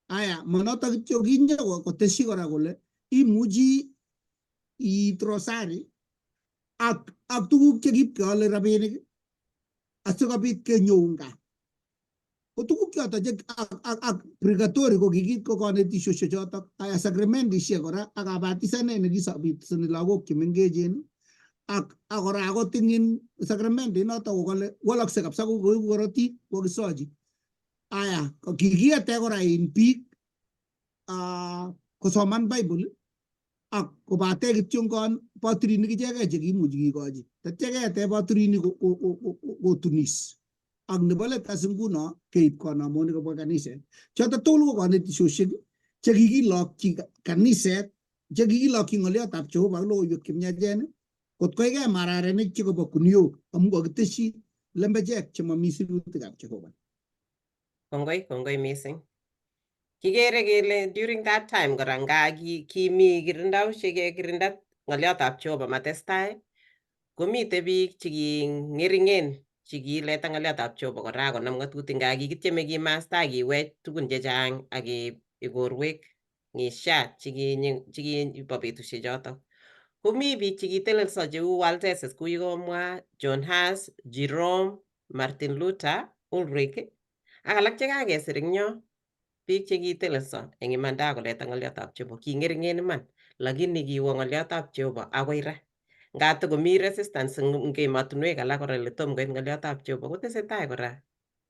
Aya, monoto kityo kinyo koteshi kora kole imuchi iit rosari ak tuguk chekipkeole rabinik asikobit kenyoun gaa. Ko tuguk choto che ak purgatory ko kikit ko konetisiosiek chotok. Aya, sakramendisiek kora ak kabatisanet nekisobitisoni lagok chemengechen ak kora akot ing sakramendi notok kokale walakse kabisa koiku korotik kokisochi. Aya, kikiete kora in biik kosoman Bible ak kobate kityongon patirinik ichegei chekimuchi kikochi. Tatya keete patirinik kotunis. Ak nebo let as nguno keib konomonik kobwa kaniset. Choto tugul ko konetisiosiek chekikilokyi kaniset, chekikilokyi ng'olyotab Jehova ak logoiwek chemiachen kot koige mararenik chekobo kuniok amu kokiteshi lembechek chemomi sirutikab Jehova. Kongoi, kongoi mising. Kikere kele during that time kora nga kimi kirindaushek kekirinda ng'olyotab Jehova matestai komite biik cheking'eringen chekileta ng'olyotab Jehova kora konam ng'atutik nga kikityeme kimasta kiwech tugun chechang ak ikorwek ng'ishat chikibo betusiek chotok. Komi biik chekitelelso cheu Waldeses kou yekomwa John Huss, Jerome, Martin Luther, Ulrich ak alak chekakesir eng yo biik chekitelelso eng imanda koleta ng'olyotab Jehova king'eringen iman lakini kiwo ng'olyotab Jehova akoi ra. Nga tokomi resistance eng emotinwek alak kora ole tom koit ng'olyotab Jehova kotesetai kora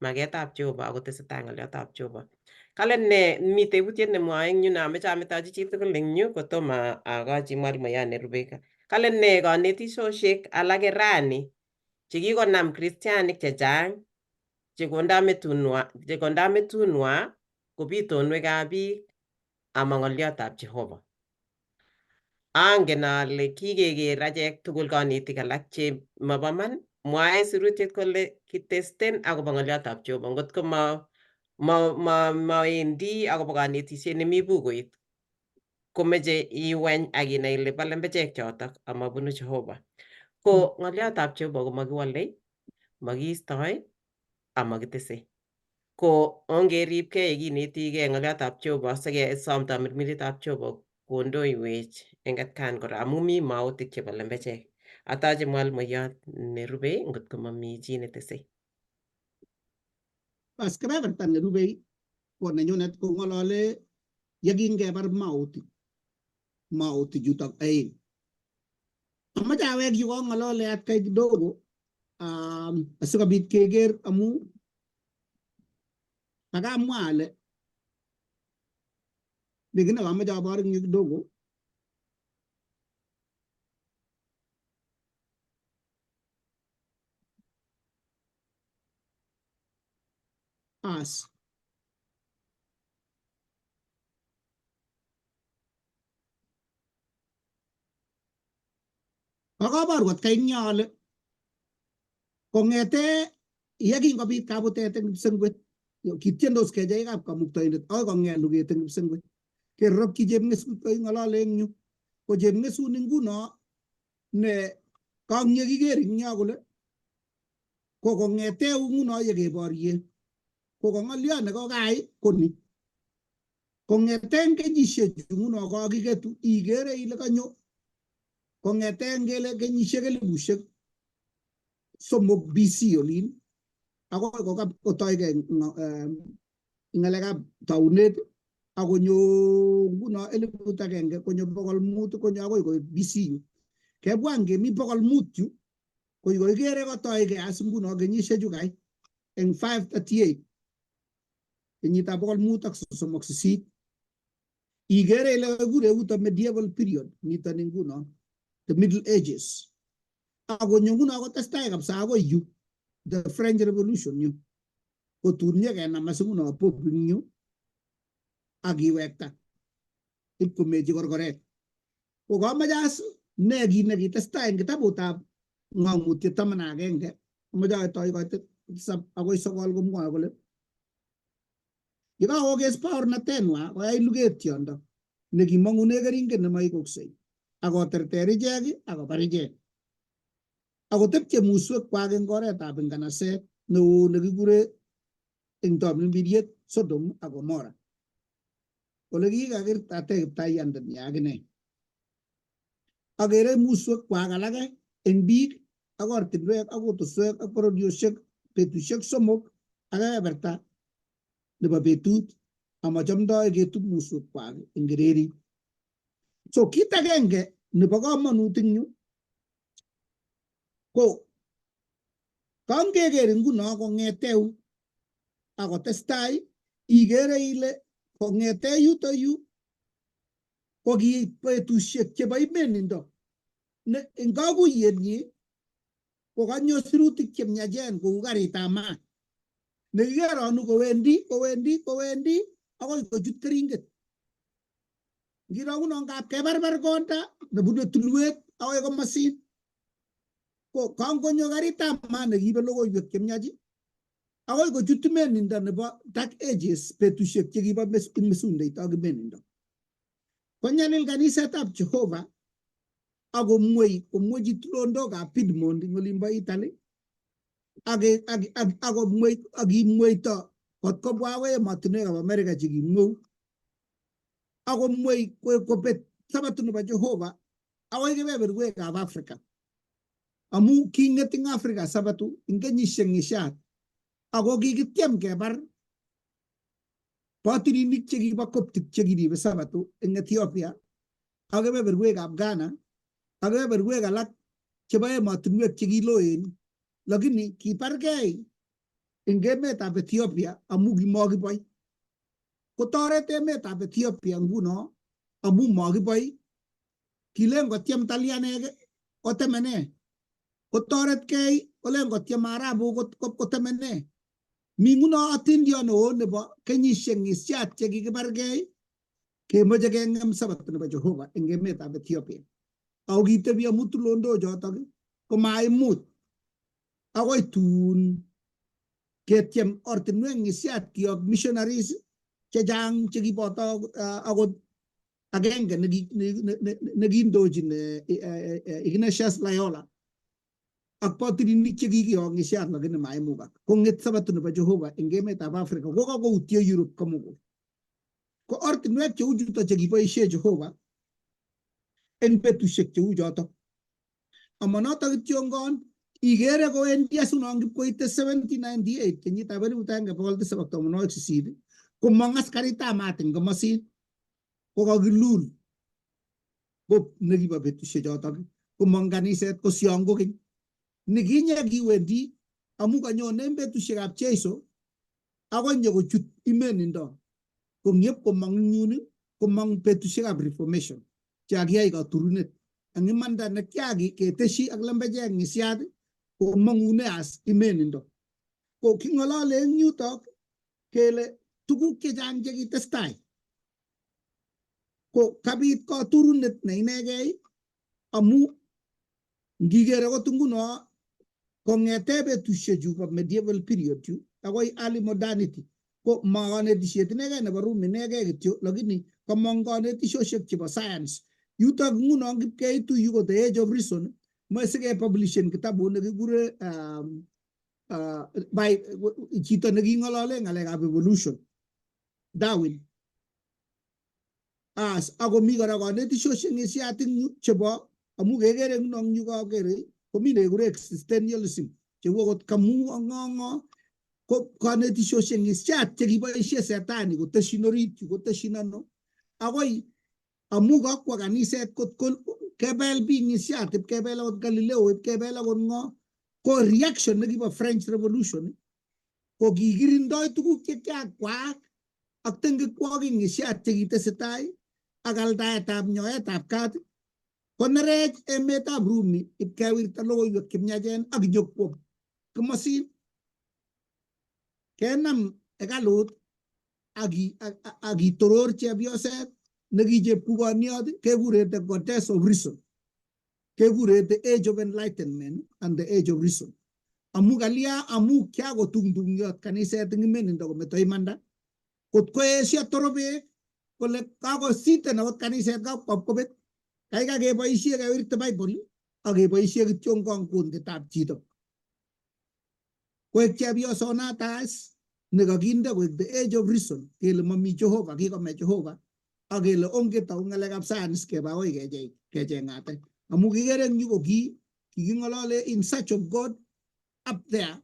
maketab Jehova akotesetai ng'olyotab Jehova. Kale ne mi tebutiet nemwoe eng yu neameche ametochi chitugul eng yu kotomo akochi mwalimuyan nerube. Kale ne kanetisosiek alake rani chekikonam kristianik chechang chekondametunwa ko bitonwekab biik ama ng'olyotab Jehova. Angen ale kikeker achek tugul konetik alak che mobo man mwae sirutiet kole kitesten akobo ng'olyotab Jehova ngotko mawendi akobo konetisiet nemi bukuit komeche iweny ak inai ile bo lembechek chotok amabunu Jehova. Ko ng'olyotab Jehova komakiwolei, makiistoi amakitesei. Ko ongeribkei yekinetigei ng'olyotab Jehova sikesom tamirmiritab Jehova kondoiwech eng atkan kora amu mi mwautik chebo lembechek. Atache mwalimuyot nerubei ngotko mami chi netesei. Bas kebeberta nerubei ko nenyunet kong'olole yekingebar mautik mautik chutok aeng. Amache awek yu kong'olole atkai kidogo asikobit keker amu kakamwa ale mi kiy nekamoche abor eng yu kidogo. As Kakobor kot eng yo ale kong'ete yekingobit kabutet eng kipsengwet kitiendos kecheikab kamuktaindet akoi kong'et luget eng kipsengwet kerorokyi chepngesut koking'olole eng yu ko chepngesut nguno ne kangye kiker eng yo kole ko kong'ete nguno yekeborie ko kong'olyo ne kokai ko ni kong'eten kenyishechu nguno kokiketu ikere ile kanyo kong'eten kele kenyishek 3,000 BC olin akoi kotoige ng'alekab taunet akonyo nguno 1000 konyo 500 konyo akoi koit BC yu kebwa ngemi 500 yu ko ikere kotoige as nguno kenyishechu kai eng 538 kenyitab 538. Ikere ile kakikure yuto medieval period nitoni nguno the Middle Ages. Akonyo nguno kotestai kabisa akoi yu the French Revolution yu kotun nyekenam as nguno Pope ing yu akiwekta ipkomechi korkoret. Ko kamache as ne kit nekitestai eng kitabutab Ng'ang'utiet 11 amache atoi koitet 7 akoi 9 komwoe kole yekakokes baornatenwa koyai luget tiondo nekimong'une keringet nemaikoksei akoterter ichek akobar ichek akotepche muswekwak eng oretab nganaset neo nekikure eng tamirmiriet Sodom ak Gomora ole kikakirtate Kiptaiyandet akine. Akere muswekwak alake eng biik ak ortinwek ak kutuswek ak bororiosiek betusiek 3 ak kebeberta nebo betut amachomdoi ketub muswekwak eng kererit. So kit agenge nebo komonut eng yu ko kangeker nguno kong'eteu akotestai ikere ile kong'ete yuto yu ko ki betusiek chebo imenindo ne eng kakuyenyi ko kanyo sirutik chemiachen kou karitab maat nekikeronu kowendi kowendi kowendi akoi kochut keringet. Ngiro nguno ngap kebarbar konda nebune tulwet akoi komosin ko kangonyo karitab maat nekiibe logoiwek chemiach akoi kochut imenindo nebo Dark Ages, betusiek chekibo mesundeito ak imenindo. Konyalil kanisetab Jehova akomwei komwechi tulondokab Piedmont eng olimbo Italy akomwei akimweito kot kobwa akoi emotinwekab America chekimweu akomwei kobet Sabato nebo Jehova akoi kebeberwekab Africa amu king'et eng Africa Sabato eng kenyisiek ng'isiat ako kikityem kebar patirinik chekibo Coptic chekiribe Sabato eng Ethiopia ak kebeberwekab Ghana ak kebeberwek alak chebo emotinwek chekiloen, lakini kibargei eng emetab Ethiopia amu kimokiboi. Kotoret emetab Ethiopia nguno amu mokiboi kilen kotyem Talianek kotemene kotoretkei kolen kotyem Arabuk kotemene. Mi nguno atindiot neo nebo kenyisiek ng'isiat chekikibargei kemoche keng'em Sabato nebo Jehova eng emetab Ethiopia. Ako kitebi amu tulondok chotok komaimuch akoi tun ketyem ortinwek ng'isiat kiyok missionaries chechang chekiboto akot agenge nekindochin Ignatius Loyola ak patirinik chekikiyok ng'isiat lakini maimukak kong'et Sabato nebo Jehova eng emetab Africa kokakoutye Europe komugul. Ko ortinwek cheu chuto chekiboisie Jehova eng betusiek cheu chotok. Ama notok kityongon ikere kowendi asunon kipkoite 1798 kenyitab 1798 komong askaritab maat eng komosin kokakilul Pope nekibo betusiek chotok komong kaniset kosyong kokeny nikinye kiwendi amu kanyone eng betusiekab Jeiso akoi nyokochut imenindo kong'ep komong eng yun komong betusiekab Reformation chekakiyai katurunet eng imanda nekiaki keteshi ak lembechek ng'isiat komong'une as imenindo. Ko king'olole eng yutok kele tuguk chechang chekitestai ko kabit katurunet ne inegei amu ngikere akot nguno kong'ete betusiechu bo medieval period chu akoi early modernity ko ma kanetisiet inegei nebo Rumi inegei kityo lakini komong kanetisiosiek chebo science yutok nguno kipkeitu yu ko the Age of Reason moe sikepublishen kitabut nekikure by chito neking'olole ng'alekab evolution, Darwin. As akomi kora kanetisiosiek ng'isiat eng yu chebo amu kekere nguno eng yu kakere komi nekikure existentialism cheu akot Camus ak ng'o ng'o ko kanetisiosiek ng'isiat chekiboisie setani koteshin orit yu koteshin ano akoi amu kakwa kaniset kot kebel biik ng'isiat ipkebel akot Galileo ipkebel akot ng'o ko reaction nekibo French Revolution ko kikirindoi tuguk chekiakwaak ak tengekwokik ng'isiat chekitesetai. ak aldaetab nyoetab kat konerech emetab Rumi ipkewirta logoiwek chemyachen ak nyokwo komosin kenam hekalut ak kitoror chepyoset nekichepkukoniot kekure the goddess of reason, kekure the age of enlightenment and the age of reason. Amu kalia amu kiakotungtungyot kaniset eng imenindo kometo imanda kot koesio torobek kole kakositen akot kaniset kakwap kobet kaikai keboisie kewirte Bible ak keboisie kityongon kunditab chito koek chepyosonatas nekakinde koek the age of reason kele mami Jehova, kikome Jehova ak kele ongetou ng'alekab science keba akoi kecheng'ate amu kikere eng yu ko kiking'olole in search of God up there,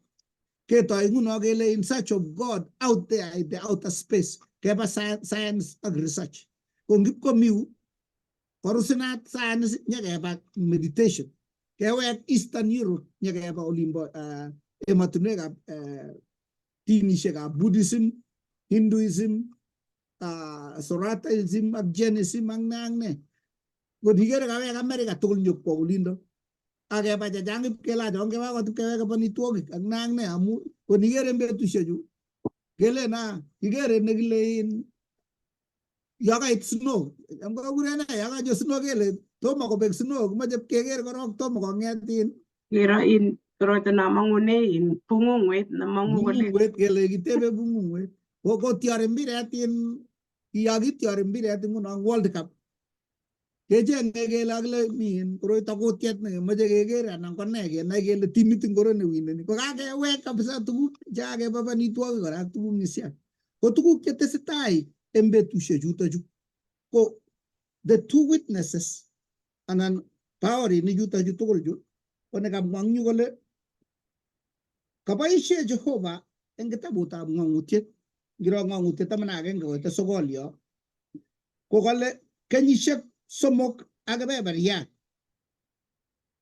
ketoi nguno kele in search of God out there in the outer space, keba science ak research. Ko ngipkomiu korusinat science nyekeba meditation, kewek Eastern Europe nyekeba olimbo emotinwekab dinishekab Buddhism, Hinduism, Zoroastrianism ak Jainism ak ne ak ne. Kot ikere kawek America tugul nyokwo olindo ak keba chechang ipkelach ongeba akot ipkewek amitwogik ak ne ak ne amu kot ikere en betusiechu kelen kikere nekile in yo kait snow cham kekuren ne yo kanyo snow kele tomo kobek snow kimoche keker korok tomo kong'et in Kero in koroito nomong'une in pung'ung'wet nemong'u kole pung'ung'wet kele kitebe pung'ung'wet ko kotiori mbiret in yo kitiori mbiret nguno World Cup kechenge kele akile mi in koroito kutiet nekemoche keker anan ko ne kenai kele timit ngoro newineni ko kakewek kabisa tuguk chekakeba amitwogik kora ak tuguk ng'isiak ko tuguk chetesetai en betusiek chuto chu ko the two witnesses anan baorinik chuto chu tugul chu ko nekamwa eng yu kole kaboisie Jehova eng kitabutab ng'ong'utiet ngiro ng'ong'utiet 11 koite 9 yo ko kale kenyisiek 3 ak kebeberyat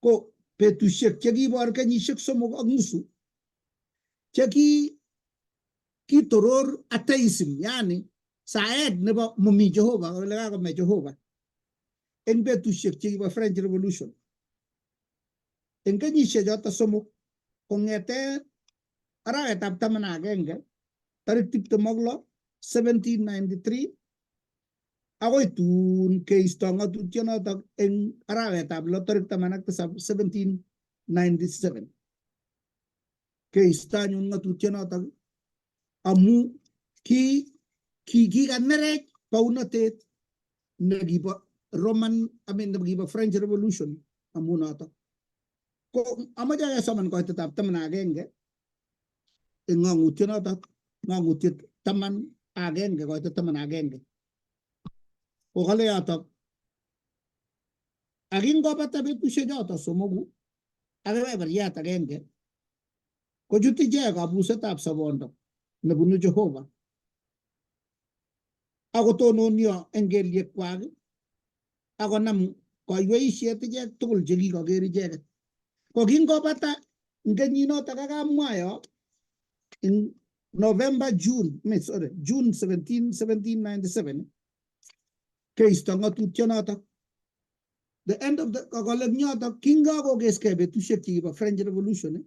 ko betusiek chekibor kenyisiek 3.5 cheki kitoror atheism, yani saet nebo momi Jehova, kole kakome Jehova eng betusiek chekibo French Revolution eng kenyisiek choto 3 kong'eten arawetab 11 tarik 26 1793 akoi tun keisto ng'atutionotok eng arawetab 6 tarik 17 1797 keisto anyun ng'atutionotok amu ki kikanerech bounotet nekibo Roman, I mean nekibo French Revolution amu notok. Ko amache kesoman koitetab 11 eng ng'ong'utionotok, ng'ong'utiet 11 koitet 11 ko kale yotok ak ingobata betusiek choto 3 ak kebeberyat agenge kochut ichek kabusetab sobondo nebunu Jehova akotononio eng kelyekwak akonam koiweisiet ichek tugul chekikoker icheket. Ko kingobata eng kenyinotok kakamwa yo in November, June, I mean, sorry, June 17 1797 keisto ng'atutionotok. The end of the kole eng yotok kingakokeskei betusiek chekibo French Revolution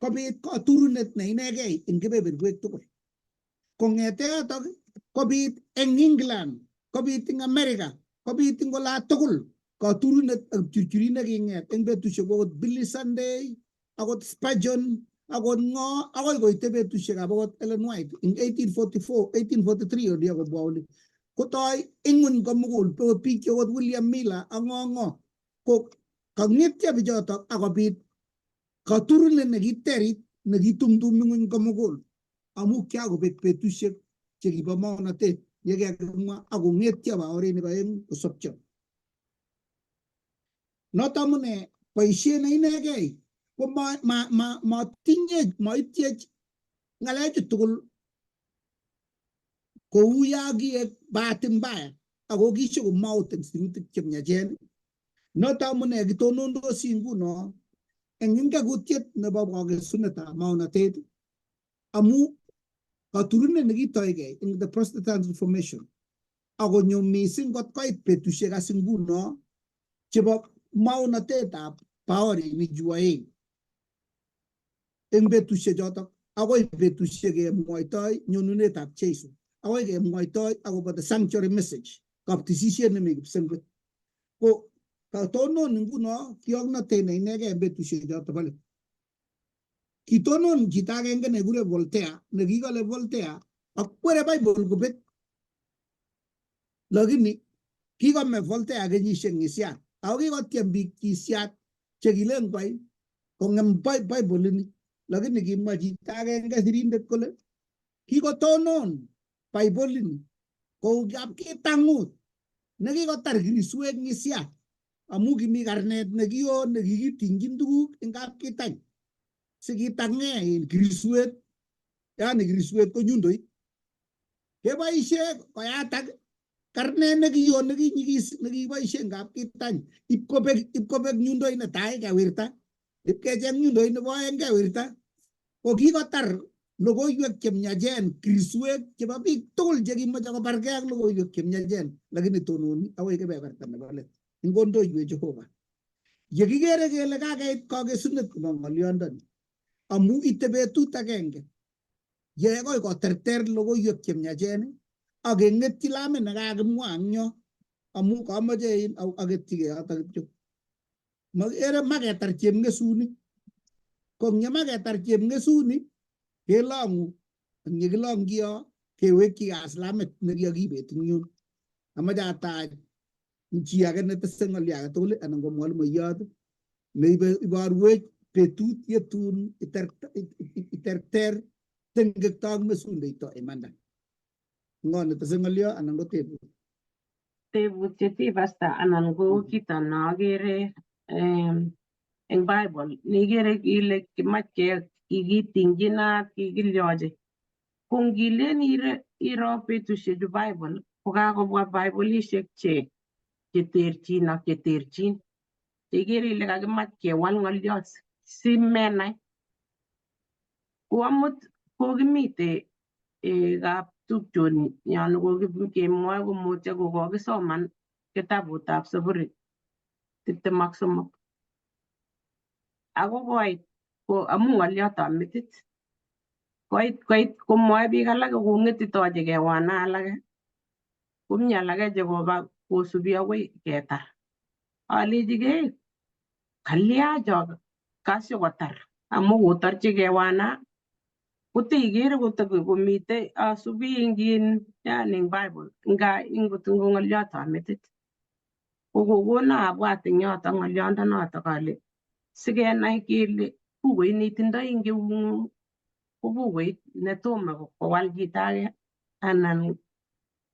kobit katurunet ne inegei eng kebeberwek tugul. Kong'ete yotok kobit eng England, kobit eng America, kobit eng ola tugul katurunet ak churchurit neking'et eng betusiek akot Billy Sunday, akot Spurgeon, akot ng'o akoi koite betusiekab akot Ellen White eng 1844 1843 oli akobwa oli kotoi ing'weny komugul akot biik che akot William Miller ak ng'o ng'o ko kang'etyo bichotok akobit katurunet nekiterit nekitumtum ing'weny komugul amu kiakobek betusiek chekibo maonatet yekakimwa akong'etyo baorinik oeng kosopcho. Noto amune boisiet ne inegei ko matinye maityech ng'alechu tugul kou ya kiek bahati mbaya ako kishokomaut eng sirutik chemiachen. Noto amune kitonondosi nguno eng ingekutiet nebo kakesunetab maonatet amu katurunet nekitoigei eng the Protestant Reformation. Akonyo mising kot koit betusiek as nguno chebo maonatetab baorinik chu oeng. Eng betusiek chotok akoi betusiek kemwoitoi nyonunetab Jesu, akoi kemwoitoi akobo the sanctuary message, kaptisisiet nemi kipsengwet. Ko katonon nguno kioknotet ne inegei eng betusiek chotok bo let. Kitonon chito agenge nekikure Voltaire, nekikale Voltaire akwere Bible kobet. Lakini kikome Voltaire kenyisiek ngisiat ako kikotyem biik kisiat chekilen kwai kong'em Bible ini. Lakini kimwa chito agenge sirindet kole kikotonon Bible ini kou kapkitangut nekikotar kiriswek ngisiat amu kimi karnet nekio nekikitingchin tuguk eng kapkitany sikitang'e in kiriswet, yani kiriswet ko nyundoit keboishe koyatak karnet nekio nekinyikis nekiboishe eng kapkitany ipkobek nyundoit netai kewirta, ipkecheng nyundoit nebo oeng kewirta. Ko kikotar logoiwek chemyachen kiriswek chebo biik tugul chekimoche kobargei ak logoiwek chemyachen, lakini tononi akoi kebeberta nebo let. Ingondoiwech Jehova. Yekikere kele kakeit kakesunet nebo ng'olyondoni amu ite betut agenge ye akoi koterter logoiwek chemyachen ak keng'etyi lamit nekakimwa eng yo amu kamoche aketyigei yoto kityo. Makere maketar chepng'esuni. Ko eng yemaketar chepng'esuni kelong'u eng yekilong'chi yo kewekchigei as lamit nekikakibet eng yun. Amache atach chi age netese ng'olyo age tugul anan ko mwalimuiyot neibe iborwech betut yetun iterter tengekto ak mesundeito imanda. Ng'o netese ng'olyo anan ko tebut? Tebutiet ii pastor anan ko kito neokere eng Bible nikere ile kimach kikitingyinat kikilyochi ko ngilen iro betusiechu Bible ko kakobwa Biblishek che cheterchin ak cheterchin cheikere ile kakimach kewal ng'olyot simenai. Ko amut kokimite kaptupchon yon kokikemwoe komutyo kokokisoman kitabutab Saburi 23. Ako koit ko amu ng'olyotab metit koit komwoe biik alak kong'etitochi kewana alake komi alake chekoba kosubi akoi ketar. Alechigei kalya cho kasikotar amu kotarchi kewana koteikere komitei asubi ing yani ing Bible nga ingot ngo ng'olyotab metit. Ko kokona abwat eng yoto ng'olyondo notok ale sikenai kele bukuit neitindoi eng eung'ung ko bukuit netomo kowal chito age anan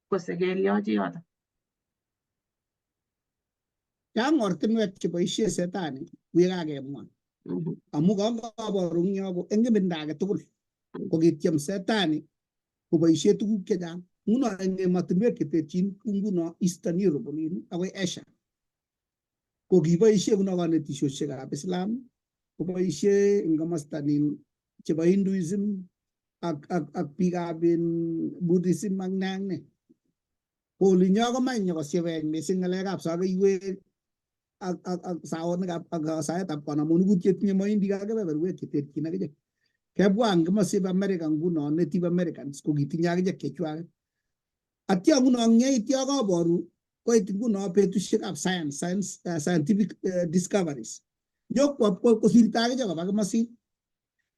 kosekelyochi yoto. Chang ortinwek cheboisie setani kuyekakemwa amu kangaboru eng yo ko eng ibinda age tugul kokityem setani koboisie tuguk chechang. Nguno eng emotinwek cheterchin kou nguno Eastern Europe olin akoi Asia ko kiboisie nguno kanetisiosiekab Islam, koboisie eng komosta nin chebo Hinduism ak biikab Buddhism ak ne ak ne. Ko olinyo komach nyokosyewech mising ng'alekab sokeiwek ak saonikab ak saetab kanamonik chetinye moindik ak kebeberwek cheterchin akichek. Kebwa eng komosib America nguno Native Americans ko kitinye akichek chechwaket. Atya nguno yeityo kaboru koit nguno betusiekab science, scientific discoveries. Nyokwo kosirto akichek koba komosin.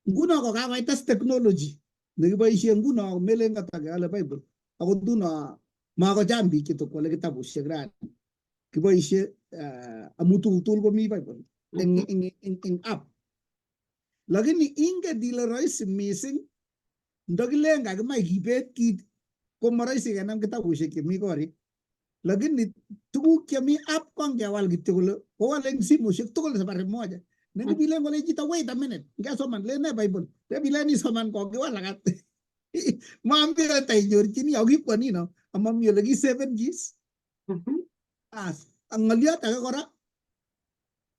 Nguno ko kakoites technology nekiboisie nguno melen katakeale Bible akot nguno makochang biik chetokwole kitabusiek rani. Kiboisie amu tuguk tugul komi Bible eng app. Lakini ingen ile rahisi mising ndokilen kakimach kibet kit komoroisi kenam kitabusiek chemi korik. Lakini tuguk chemi app ko ngewal kityo kole kowal eng simosiek tugul safari moja. Nengibilen kole chito wait a minute ngesoman len ne Bible. Tebilen isoman kokiwalakat. Maambi ole tainyorchini ako kikwanino amami ole kiseven keys. As ak ng'olyot age kora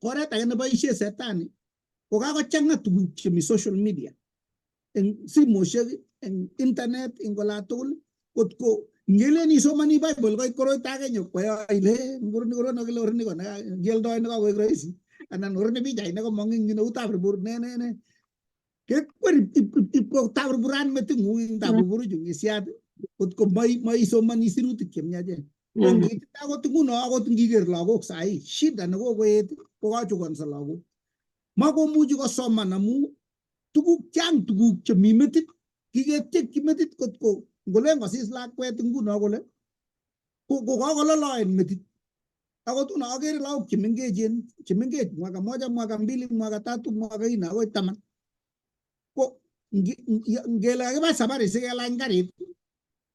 oret age neboisie setani ko kakochang'a tuguk chemi social media eng simosiek, eng internet, eng olatugul kotko Ngelen isomoni Bible koit koroito age nyokoyo ile ngoroni korono kile oroni ko kioldoi nekakoik rahisi anan oroni pichait nekomong eng yu neu taburbur ne ne ne kekwer ipkotaburburan meting'ung eng taburburuchu ngisiat kotko maisomoni sirutik chemiachen. Ko ngiitita akot nguno akot ngiker lagok sahi shida nekokoet kokachukonso lagok makomuchi kosoman amu tuguk chang tuguk chemi metit kiketyekchi metit kotko ngolen kosis lakwet nguno kole kokakololoen metit. Akot nguno akere lagok chemengechen chemengech mwaka moja mwaka mbili mwaka tatu mwaka nne akoi 10 ko ngele kakiba safari sikelany karit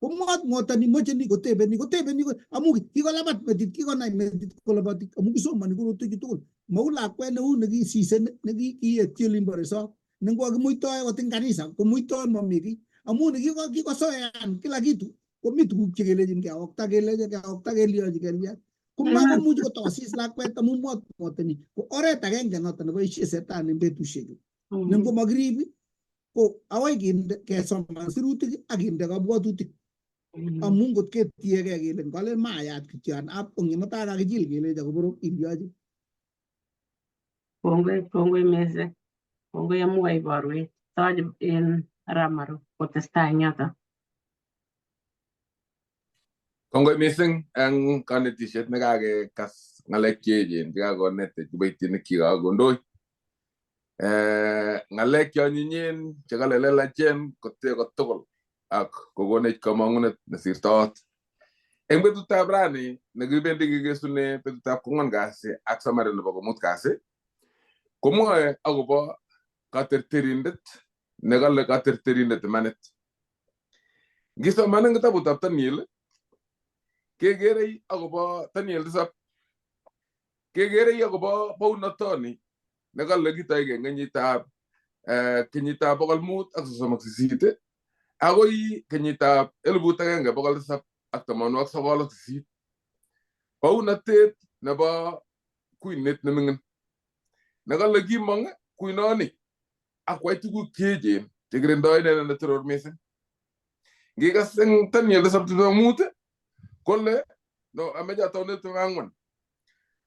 komwotng'otoni moche ni kotebe ni kotebe ni amu kikolabat metit kikonai metit koloboti amu kisomoni korotwechu tugul mou lakwet neu nekisise nekietyi olimbo resop nengokimuitoi akot eng kanisa komuitoi momi kiy amu nikikosoean kila kitu komi tuguk chekelechin keokta keleche keokta kelyochi kelya komakomuchi kotosis lakwet amu mwotng'otoni ko oret agenge noto neboisie setani eng betusiechu nengomakirib ko akoi kinde kesoman sirutik ak kinde kabwatutik amu ngot ketiegei kele ngalen mayat kityo ap ong mutai kakichil kelecho koborok ilyochi. Kongoi, kongoi mising. Kongoi amu kaiborwech. Toche en arap Maru kotestai eng yoto. Kongoi mising eng kanetisiet nekakekas ng'alek cheechen chekakonetech kiboitinik chekakondoi. Ng'alek cheonyinyen chekalelelachen kote kotugul ak kokonech komong'unet nesirtoot. Eng betutab rani nekibendi kikesune betutab kwangwan kasi ak samari nebo komut kasi komwoe akobo katerterindet nekale katerterindet imanit. Ngisoman eng kitabutab Daniel kekerei akobo Daniel 7 kekerei akobo bounotoni nekale kitoige eng kenyitab 538 akoi kenyitab 1798. Bounotet nebo kuinet neming'in nekale kimong kuinoni ak kwai tuguk cheechen chekirindoi inendet netoror mising. Ngikas eng Daniel 7:25 kole no ameche ataune 24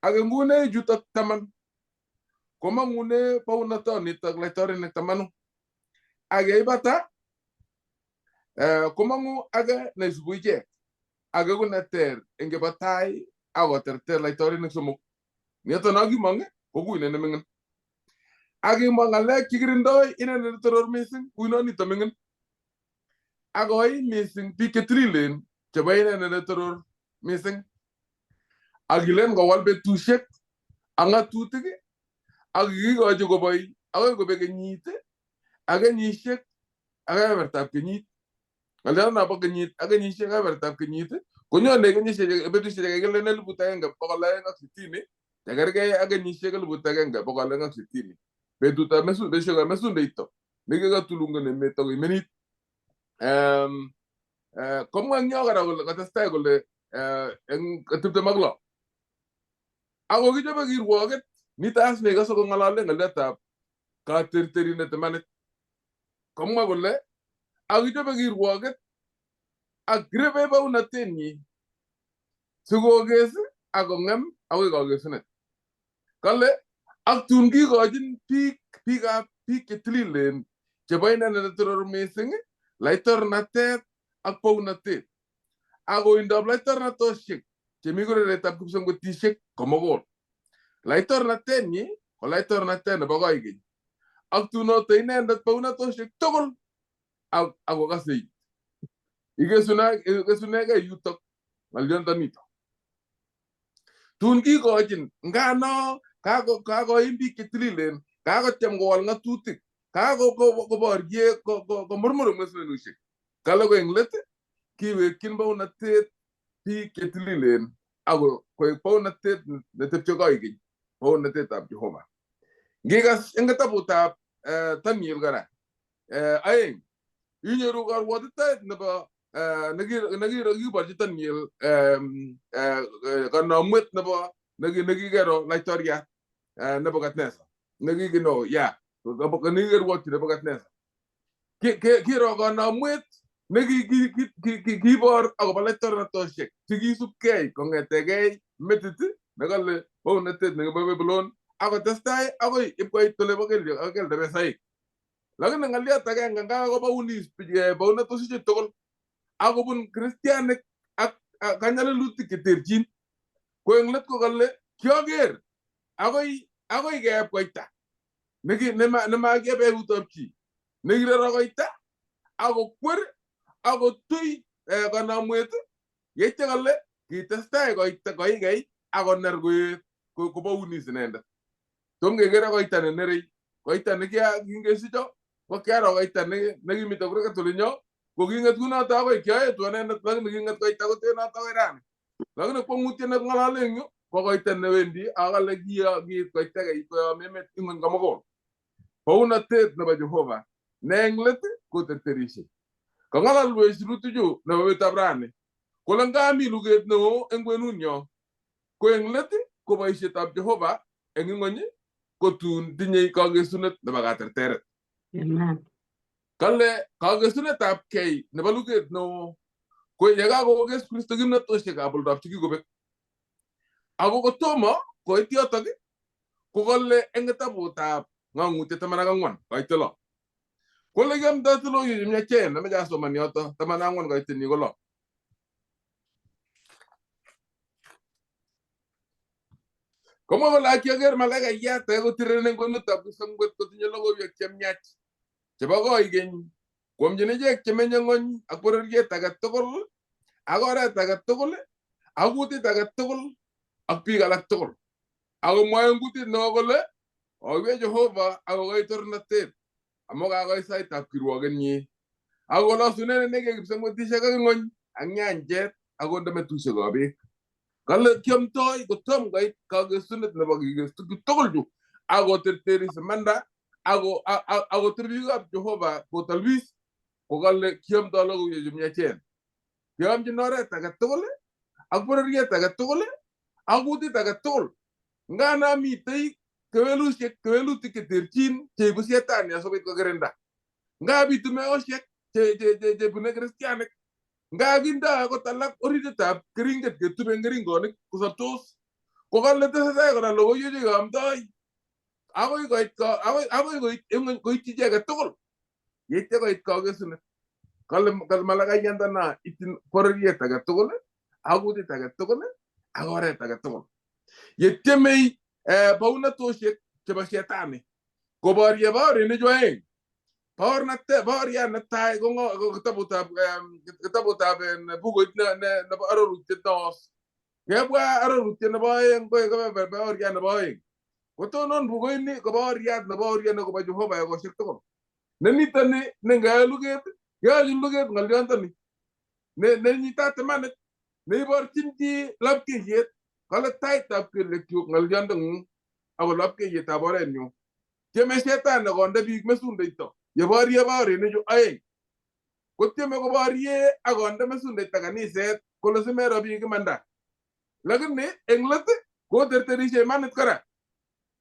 ak ngune chutok 10 komang'une bounotonitok laitorinik 10 ak yeibata komang'u age neisubu ichek age ko neter eng chebo tai ak koterter laitorinik 3. Noto no kimong ko kuinet neming'in ak kimwa ng'alek chekirindoi inendet netoror mising kuinonito ming'in ak koim mising biik chetililen chebo inendet netoror mising ak kilen kowal betusiek ak ng'atutik ak kikikochi koboi akoi kobek kenyit ak kenyisiek ak kebebertab kenyit. Ng'oliot nobo kenyit ak kenyisiek ak kebebertab kenyit konyone kenyisiek betusiek chekikilen 1260 chekerkei ak kenyisiek 1260. Betutab betusiekab mesundeito nekikatulungan emet akoi menit. Komwa eng yo kora kole kotestai kole eng 26 ako kichobe kirwoket nito as nekose kong'olole ng'oliotab katerterindet imanit. Komwa kole ak kichobe kirwoket ak kirebe bounotenyi sikokes ak kong'em akoi kokesunet. Kale ak tun kikochin biikab biik chetililen chebo inendet netoror mising laitornatet ak bounotet ak koindab laitornatosiek chemi kureretab kipsongotisiek komugul. Laitornatenyi ko laitornatet nebo koikeny ak tunoto inendet bounatosiek tugul ak kokase it. Ikesunegei yutok ng'olyondonito. Tun kikochin ngano kakoim biik chetililen kakotyem kowal ng'atutik kakoborye komurmur meswenusiek. Kale ko eng let kiwekyin bounotet biik chetililen ako koek bounotet netepche koikeny bounotetab Jehova. Ngikas eng kitabutab Daniel kora 2 inyoru karwotitoet nebo nekiborchi Daniel konomwet nebo nekikero laitoriat Nebukadnezar nekikino ya nekikirwokyi Nebukadnezar. Kiro konomwet Nekibor akobo laitornatosiek chekisubkei kong'etegei metit nekale bounatet nekibo Babylon akotestai akoi ipkoit kole bo keldo pesaik. Lakini ng'aliot agenge ngakobounis baunatosiechu tugul akobun kristianik ak kanyalilutik cheterchin ko eng let ko kale kioker akoi keeb koita nemakiebe eutab chi nekiroro koita akokwer akotui kanamwet yeityo kale kitestai koita koikei akoner koet kobounis inendet. Tom kekere koita nenerei koita nekingesicho ko kiaro koita nekimito kurgat olinyo ko king'et kunoto akoi kioetu anendet lakini king'et koita kotenoto akoi rani. Lakini kwong'utiet neking'olole eng yu ko koita newendi akale kiit koita koyom emet ing'weny komugul. Bounatet nebo Jehova ne eng let koterterishe. Kang'alalwech sirutichu nebo betutab rani kole ngami luget neo eng kwenunyo ko eng let ko boisietab Jehova eng ing'weny kotun tinyei kakesunet nebo katerteret. Amen. Kale kakesunetab kei nebo luget neo ko yekakokes Kristo kimnatosiekab oldab chekikobek. Ako kotomo koit yotok ko kale eng kitabutab Ng'ang'utiet 14 koite 6. Kole kiamdoi logoiwek chemiachen ameche asoman yoto 14 koite ni ko 6. Komwa kole akioker malaikayat age kotireren eng kwenutab kipsengwet kotinye logoiwek chemiach chebo koikeny koamchin ichek chemenye ng'ony ak bororiet age tugul ak oret age tugul ak kutit age tugul ak biik alak tugul. Ako mwae eng kutit neo kole oiwe Jehova akokoi torornatet amu kakoit saitab kirwokenyi. Ako kolosunen inegei kipsengwetisiek ak ng'ony ak nyanjet akonde metusiekab beek. Kale kiamtoi kotom koit kakesunet nebo kikes tuguk tugul chu akoterteris imanda akotir biikab Jehova kotalwis ko kale kiamtoi logoiwek chemiachen. Kiamchin oret age tugul ak bororiet age tugul ak kutit age tugul. Ngana mitei kewelusiek kewelutik cheterchin cheibu shetani asikobit kokirinda. Nga bitu meosiek chebune kristianik. Nga kindo akot alak orititab keringet ketube eng keringonik kosoptos. Ko kale tesetai kora logoiwek chekeamdoi akoi koit akoi koit koityi chi age tugul. Yeityo koit kakesunet. Kale malakayandana ityin bororiet age tugul ak kutit age tugul ak oret age tugul. Yetiemei baunatosiek chebo shetani koborie baorinichu aeng. Baoriat netai ko kitabutab bukuit nebo arorutiet neos. Kebwa arorutiet nebo aeng ko baoriat nebo aeng. Kotonon bukuini ko baoriat nebo baoriat nekobo Jehova ekosiek tugul. Ne nitoni nengeyoe luget, keyochin luget ng'oliontoni. Nenyitat imanit, neiborchin chi lapkeiyet, kale taitab kelyekyuk ng'olionteng'ung ako lapkeiyetab orenyun. Tieme shetani konde biik mesundeito yeborie baorinichu aeng. Kotieme koborie ak konde mesundeito kaniset kole simero biik imanda. Lakini eng let koterterishe imanit kora.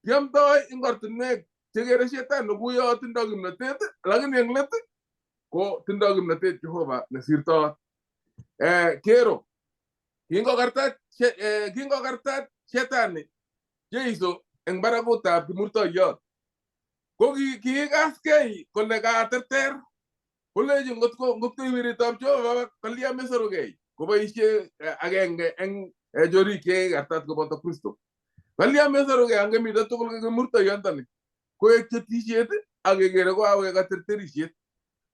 Kiamdoi eng ortinwek chekere shetani kuyo tindoi kimnatet, lakini eng let ko tindoi kimnatet Jehova nesirtot. Kero kingokartat shetani Jeiso eng barakutab kimurtoiyot ko kiikaskei kole katerter kolechi ngotko iwiritab Jehova kalya mesorukei koboisie agenge eng chorik chekikartat koboto Kristo. Kalya mesorukei angemite tugul kimurtoiyondoni koek chetisiet ak kekere ko awek katerterisiet.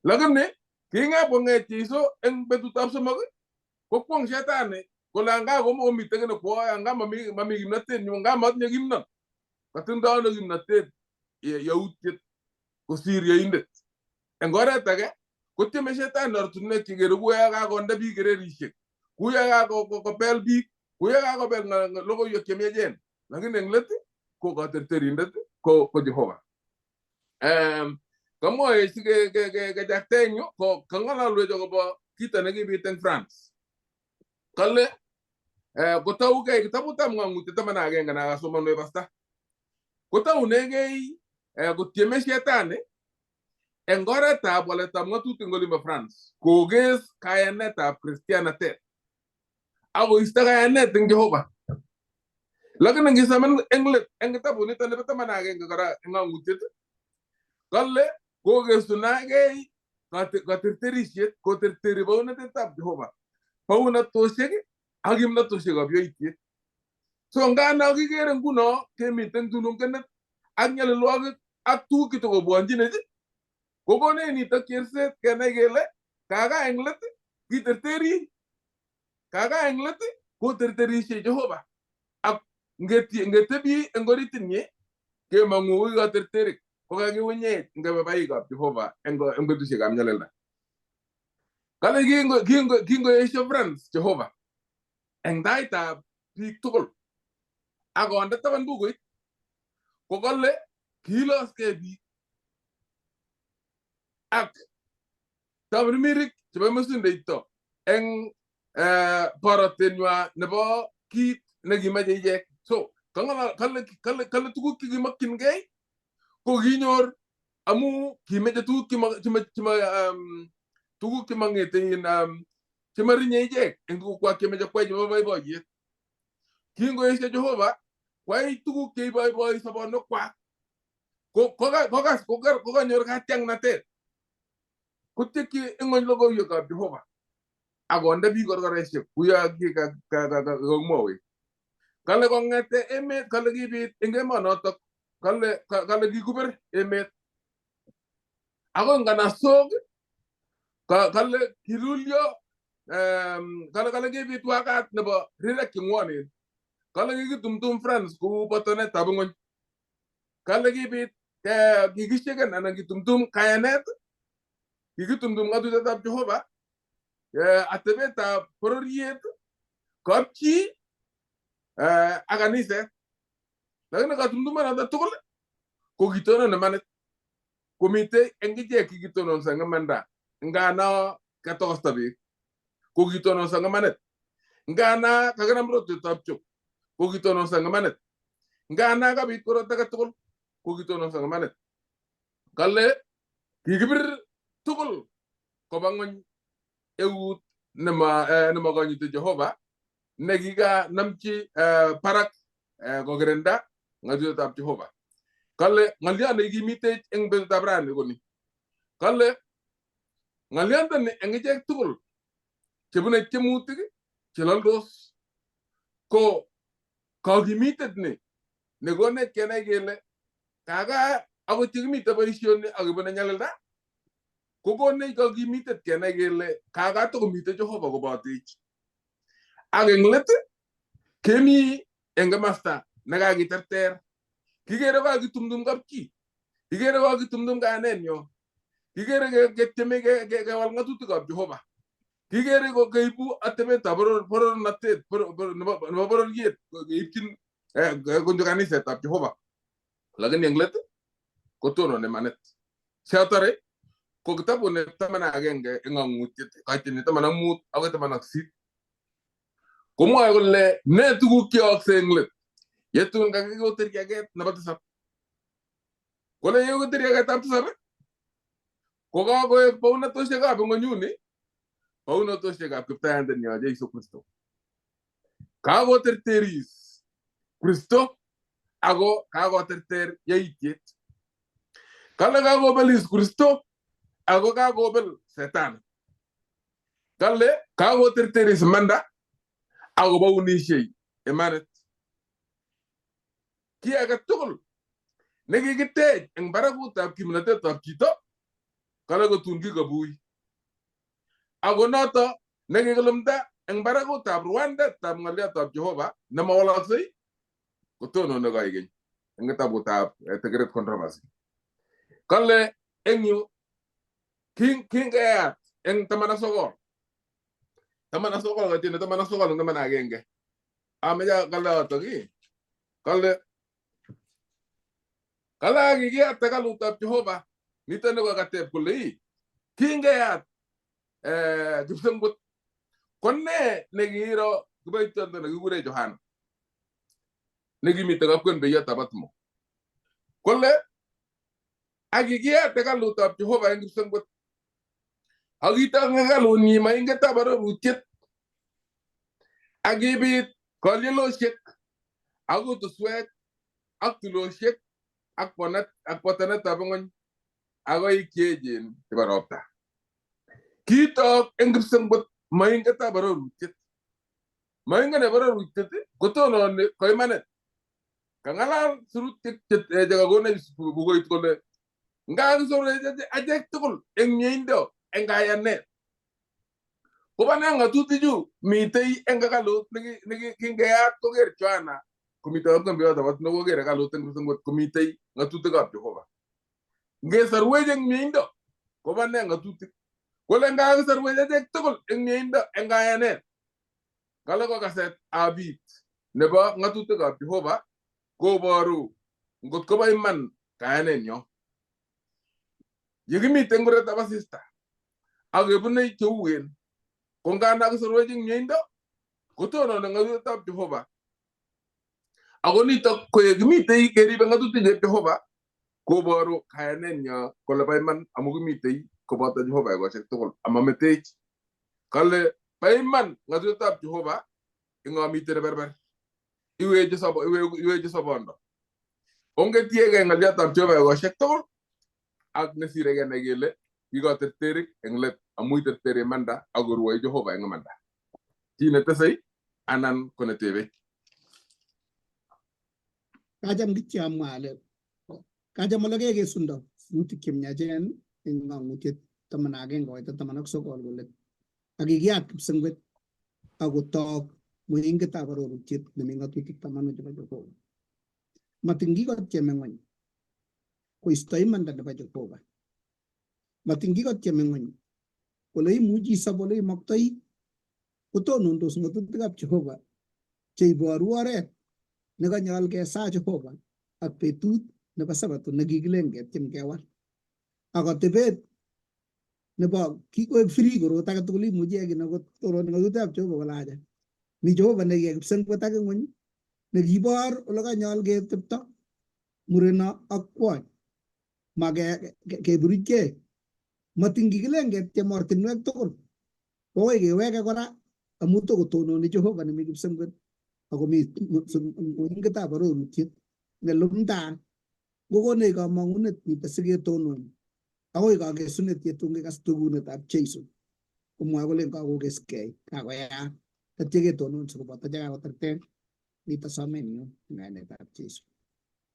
Lakini king'ep kong'et Jeiso eng betutab somok ko kwong shetani kole anga komokomite kiy nekwoe anga mami kimnatet nyu anga matinye kimnot. Katindo ano kimnatet yautiet kosir yoindet. Eng oret age kotieme shetani ortinwek chekere kuyo kakonde biik kererisiek, kuyo kakobel biik, kuyo kakobel logoiwek chemiachen. Lakini eng let ko katerterindet ko Jehova. Kamwoe sikechakta eng yu ko kang'alalwech akobo kito nekibit eng France. Kale kotougei kitabutab Ng'ang'utiet 11 nakasomanwech pasta. Kotounegei kotieme shetani Eng oretab waletab ng'atutik eng olimbo France kokes kayanetab kristianatet ak koisto kayanet eng Jehova. Lakini ngisoman eng let eng kitabut nito nebo 11 kora eng ang'utiet kale kokesunakei katerterisiet koterteri baunatetab Jehova, baunatoshek ak kimnatoshekab yoityet. So ngana kikere nguno kemiten tulungenet ak nyalilwogik ak tuguk chetokobwonchinech kokonech nitok cherset kenai kele kaka eng let kiterteri, kaka eng let koterterishe Jehova ak ngetebi eng oritinyi kemong'u ko katerterik kokakiunyech eng kebebaikab Jehova eng betusiekab nyalilda. Kale kingoesio France Jehova eng taitab biik tugul ak konde taban bukuit ko kale kiiloskei biik ak tamirmirik chebo mesundeito eng borotenywa nebo kit nekimeche ichek. So kale tuguk chekimokyingei ko kinyor amu kimeche tuguk tuguk chemang'ete chemarinye ichek eng tugukwak chemeche kwai chebo boiboiyet. Kingoesio Jehova kwai tuguk cheiboiboi sobonwekwak kokas kokanyor katiaknatet kotyekyi ing'ony logoiwekab Jehova akonde biik korkoreshek kuyo kakimwowech. Kale kong'ete emet kale kibit eng emonotok kale kikuber emet akoi nganasok kale kilulyo kale kibit wakat nebo rirek cheng'wonen. Kale kikitumtum France kou botonetab ng'ony. Kale kibit kikisheken anan kitumtum kayanet, kikitumtum ng'atutietab Jehova, atebetab bororiet, kapchi ak kaniset. Lakini katumtumanoto tugul ko kitonon imanit komitei eng ichek kikitononso eng imanda ngana katokosta biik ko kitononso eng imanit ngana kakinam rotwetab chok ko kitononso eng imanit ngana kabit korot age tugul ko kitononso eng imanit. Kale kikibir tugul koba ng'ony eut nemakonyiti Jehova nekikanamchi barak kokirinda ng'atutietab Jehova. Kale ng'oliot nekikimitech eng betutab rani ko ni. Kale ng'oliondoni eng ichek tugul chebune tiemutik cheloldos ko kakimitet ni nekonech kenai kele kaka akot chekimite boisioni akibune nyalilda kokonech kakimitet kenai kele kaka tokomite Jehova kobotech. Ak eng let kemi eng komasta nekakiterter. Kikere kakitumtum kapchi, kikere kakitumtum kayanenyo, kikere ketieme kewal ng'atutikab Jehova, kikere keibu atebetab borornatet nebo bororiet keibchin konyo kanisetab Jehova. Lakini eng let kotononi imanit. Siatore ko kitabut ne 11 eng ang'utiet kaitini 15 akoi 18 komwoe kole ne tuguk cheyookse eng let yetun kakikotir kiaket nebo tisab. Kole yekotir kiaketab tisab ko kakoek baunatoshekab ng'onyuni baunatoshekab kiptayandenyo Jesu Kristo. Kakoterteris Kristo ako kakoterter yaityet. Kale kakobelis Kristo ako kakobel Setani. Kale kakoterteris imanda ako baunishei imanit. Ki age tugul nekikitech eng barakutab kimnatetab chito kale kotun kikobui. Ako noto nekikilumda eng barakutab rwandetab ng'oliotab Jehova nemawalaksei kotonone koikeny eng kitabutab The Great Controversy. Kale eng yu kingeyat eng 19 19 kaitini 19 eng 11 ameche kale yotok kale kale kikiyat hekalutab Jehova nito ne kokateb kole kingeyat kipsengwet ko ne nekiiro kiboitiondo nekikure Johana nekimite kapkwen beiyotab Patmo. Kole Ak kikiyat hekalutab Jehova eng kipsengwet. Ak kitok hekalunyi moingetab arorutiet. Ak kibit kolielosiek ak kutuswek ak tulosiek ak bonet ak botanetab ng'ony ak koik cheechen chebo ropta. Kitok eng kipsengwet moingetab arorutiet. Moinget nebo arorutiet kotononi koimanet. Kang'alal sirutik che kakonech bukuit kole ngakisorwech achek tugul eng mieindo eng kayanet. Koba nee ng'atutichu mitei eng hekalut nekingeyat koker Joana komitei kapkembeyoto nekoker hekalut eng kipsengwet komitei ng'atutikab Jehova. Ngesorwech eng mieindo koba nee ng'atutik? Kole ngakisorwech achek tugul eng mieindo eng kayanet. Kale ko kasetab it nebo ng'atutikab Jehova koboru ngot kobo iman kayanenyo. Yekimiten ngoretab asista ak kebune cheuen ko nganda kisorwech eng mieindo kotononi ng'atutikab Jehova. Ako nitok ko yekimitei keribe ng'atutik Jehova koboru kayanenyo kole bo iman amu kimitei koboto Jehova ekosiek tugul amametech. Kale bo iman ng'atutikab Jehova eng amite neberber. Iweche sobo iweche sobondo. Ongetiegei ng'oliotab Jehova ekosiek tugul ak nesire kenai kele kikoterterik eng let amu iterteri imanda ak korwoi Jehova eng imanda. Chi netesei anan ko netebe. Kacham kityo amwa ale kacham ole kekesundo sirutik chemiachen eng ng'ang'utiet 11 koita 19 kole ak kikiyat kipsengwet akotok moingetab arorutiet nemi ng'atutik 10 chebo Jehova. Matin kikotyem ng'weny koisto imanda nebo Jehova. Matin kikotyem ng'weny kole imuchi isob ole imoktoi kotonondos ng'atutikab Jehova cheiboru oret nekanyol kesaa Jehova ak betut nebo Sabato nekikilen ketyem kewal. Ak atebet nebo kikoek free korot age tugul imuchi iyai kiy nekotoroni ng'atutikab Jehova kole acha. Mi Jehova nekiyai kipsengwet ak ng'weny nekibor ole kanyol ketepto mureno ak kwony ma keburuchkei. Matin kikilen ketyem ortinwek tugul kokoi keweke kora amu tokotononi Jehova nemi kipsengwet akomi moingetab arorutiet nelumdaat kokonech kamang'unet nito siketononi akoi kakesunet yetun kikas tugunetab Jesu komwoe kolen kakokeskei kakoyaak tatya ketonon sikoboto chekakoterter nito somenyu eng kainetab Jesu.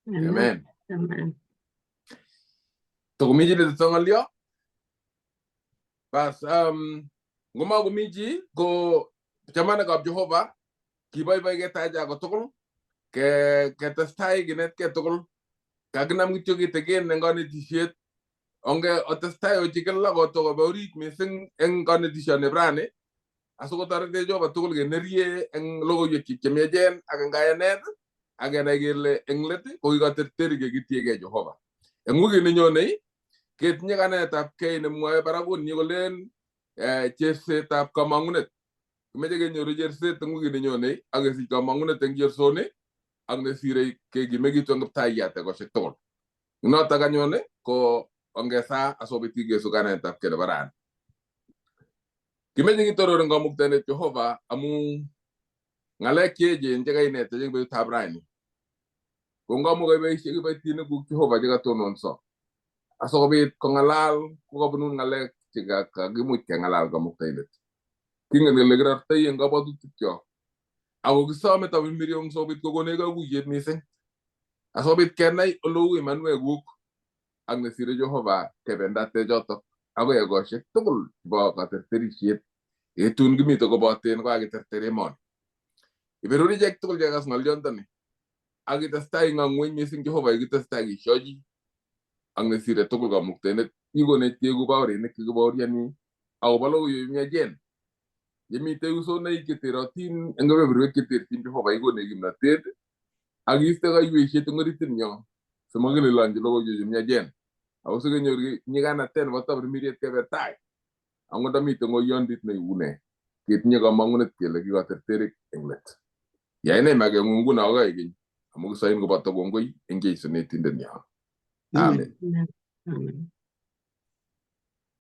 Amen. Amen. Tokomi chi netesei ng'olyo? Bas, ngomakomi chi ko chamanikab Jehova kiboiboi ketacha kotugul ketestai kinetkei tugul kakinam kityo kitikin eng konetisiet onge otestai ochikil ak otokobe orit mising eng konetisioni rani asikotoretech Jehova tugul kenerie eng logoiwekchik chemiachen ak eng kayanet ak kenai kele eng let ko kikoterter kekitiegei Jehova. Eng wikit nenyonei ketinye kanetab kei nemwoe barakunyi kolen chersetab kamang'unet. Kimeche kenyoru cherset eng wikit nenyonei ak kesich kamang'unet eng chersoni ak nesirei kekimekitu eng kiptayat ekosiek tugul. Notok anyun ko ongesaa asikobit kikesu kanetab kei nebo rani. Kimeche kitoror eng kamuktaindet Jehova amu ng'alek cheechen chekainetech eng betutab rani. Ko ngamu kaiboisie kiboitinikuk Jehova chekatononso asikobit kong'alal kokabunun ng'alek chekakimuch keng'alal kamuktaindet. Kingen kele kirortoi eng kabwatutikyok ako kisome tamirmiriong sikobit kokonech kakuyet mising asikobit kenai oleu imanwekuk ak nesire Jehova kebendate chotok akoi ekosiek tugul chebo katerterisiet yetun kimite koboten kokakiterter emoni. Iberur ichek tugul chekakas ng'oliontoni ak itestai ing'ang'weny mising Jehova yekitestai kishochi ak nesire tugul kamuktaindet kikonech keeku baorinik chekibaoriani akobo logoiwek chemiachen. Yemitei usonaik cheterotin eng kebeberwek cheterchin Jehova ikonech kimnatet ak iiste kaiweisiet eng oritinyo simakililonchi logoiwek chemiachen ako sikenyor nyiganatet nebo tamirmiriet kebe tai angot ndamite ng'oyondit neiune ketinye kamang'unet kele kikoterterik eng let. Yai inei makeng'ung nguno ak koikeny amu kisoin koboto kongoi eng Jesu netindenyo. Amen. Amen. Amen.